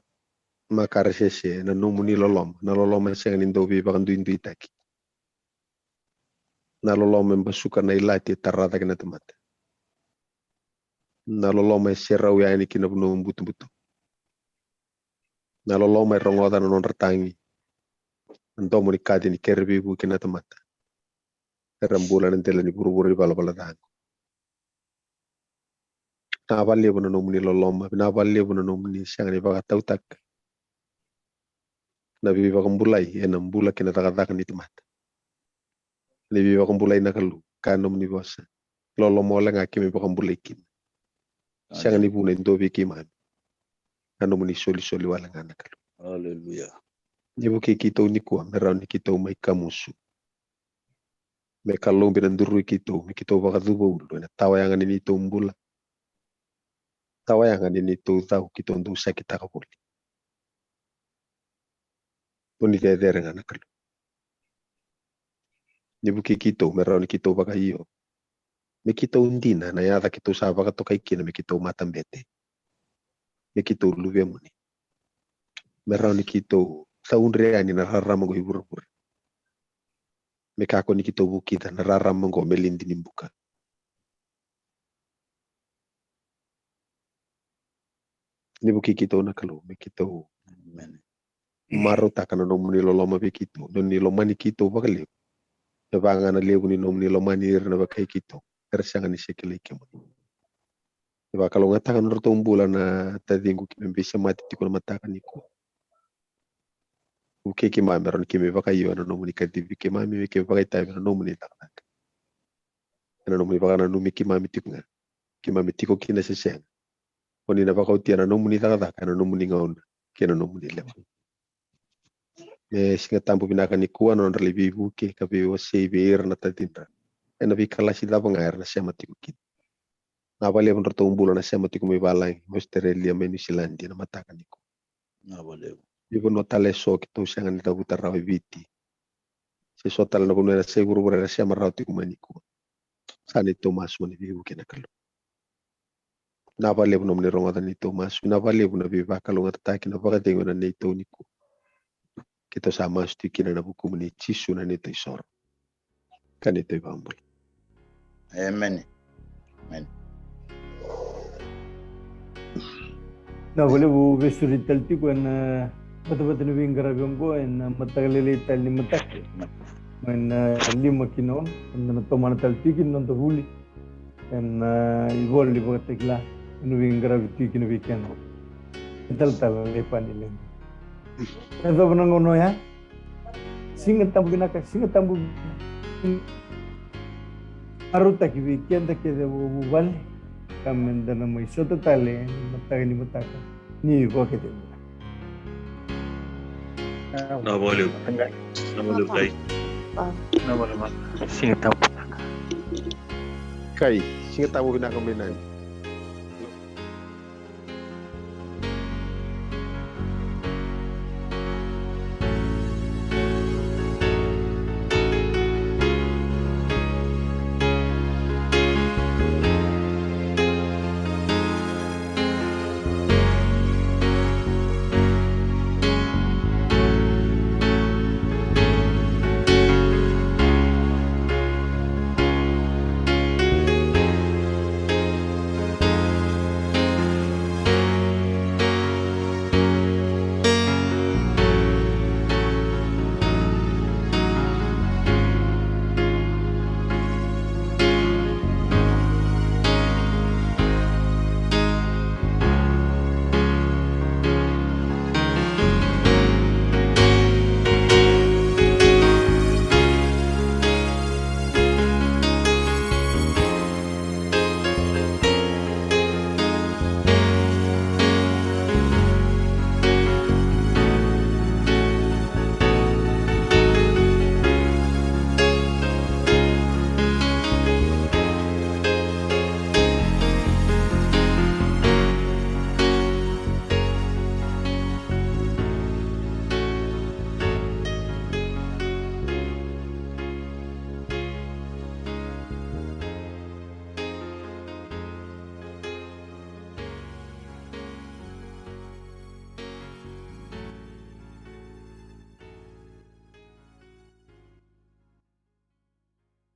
makaresese na nomuni loloma, na loloma e sega ni dau veivakaduiduitaki. Na loloma e basuka na ilati e tara cake na tamata. Na loloma e serau yani ki na vanua butobuto. Na loloma e rogoca na nodra tagi, na domo ni kaci ni kere veivuke na tamata. Era bula ena dela ni vuravura ni valavala ca oqo. Vinaka vakalevu na nomuni loloma, vinaka vakalevu na nomuni sega ni vakatautaka na veivakabulai ena bula kei na cakacaka ni tamata. Na veivakabulai na Kalou, ka nomuni vosa. Loloma wale ga keimami vakabulai kina. Sega ni vuna e dua vei keimami. Na nomuni solisoli wale ga na Kalou. Aleluya. Ni vukei keitou nikua me rawa ni keitou mai kamusu. Me ka lobi na durui keitou, me keitou vakacuva ulu ena tawa yaga ni neitou bula. Tawa yaga ni neitou cau keitou dau sakitaka voli. Mo ni cecere ga na Kalou. Ni vukei keitou me rawa ni keitou vakaio. Me keitou dina na yaca keitou sa vakatokai kina me keitou matabete. Me keitou luvemuni. Me rawa ni keitou caudre yani na rarama oqo i vuravura. Me kakua ni keitou vukica na rarama oqo me lidi ni buka. Ni vukei keitou na Kalou, me keitou marautaka na nomuni loloma vei keitou, na nomuni lomani keitou vakalevu. Me vaka ga na levu ni nomuni lomani ira na vakai keitou era sega ni se kilai kemuni. Me vakalougatataka na nodratou bula na taciqu keimami veisemati tiko na mataka nikua. Vukei keimami me rawa ni keimami vakaio ena nomuni kacivi keimami, me keimami vakaitavi ena nomuni cakacaka. Ena nomuni vakananumi keimami tiko ga. Keimami tiko kina se sega. O ni na vakaotia na nomuni cakacaka ena nomuni gauna kei na nomuni lewa. Me Siga Tabu vinaka nikua na nodra lai veivuke ka veiwasei vei ira na tacidra ena veikalasi cava ga era na sema tiko kina. Na vakalevu nodratou bula na sema tiko mai valagi, Australia, mai Niusiladi ena mataka nikua. Na vakalevu. Ni vanua tale eso keitou sega ni cavuta rawa e Viti, se so tale na vanua ena sai vuravura era sema rawa tiko mai nikua. Sa neitou masu mo ni veivuke na Kalou. Na vakalevu nomuni rogoca neitou masu, na vakalevu na veivakalougatataki, na vakacegu ena neitou nikua. Keitou sa masu tiko kina ena vukumuni Jisu na neitou isoro ka neitou ivakabula. Emeni. Emeni. Na vakalevu veisuri tale tiko ena vatavata ni veiqaravi oqo ena mataka lailai tale ni mataka. Mai na lima ki na ono, eda na tomana tale tiko kina na noda vuli ena ivola ni Vakatakila, ena veiqaravi tiko kina vei keda. E talatala Lepa ni Leqa. E cava na gauna oya? Siga Tabu vinaka, Siga Tabu. Marautaki vei keda kece vakavuvale ka meda na mai sota tale ena mataka ni mataka ni Vakacegu. Na vakalevu. Na vakalevu, Kai. Na vakalevu. Siga Tabu vinaka. Kai, Siga Tabu vinaka mai Nadi.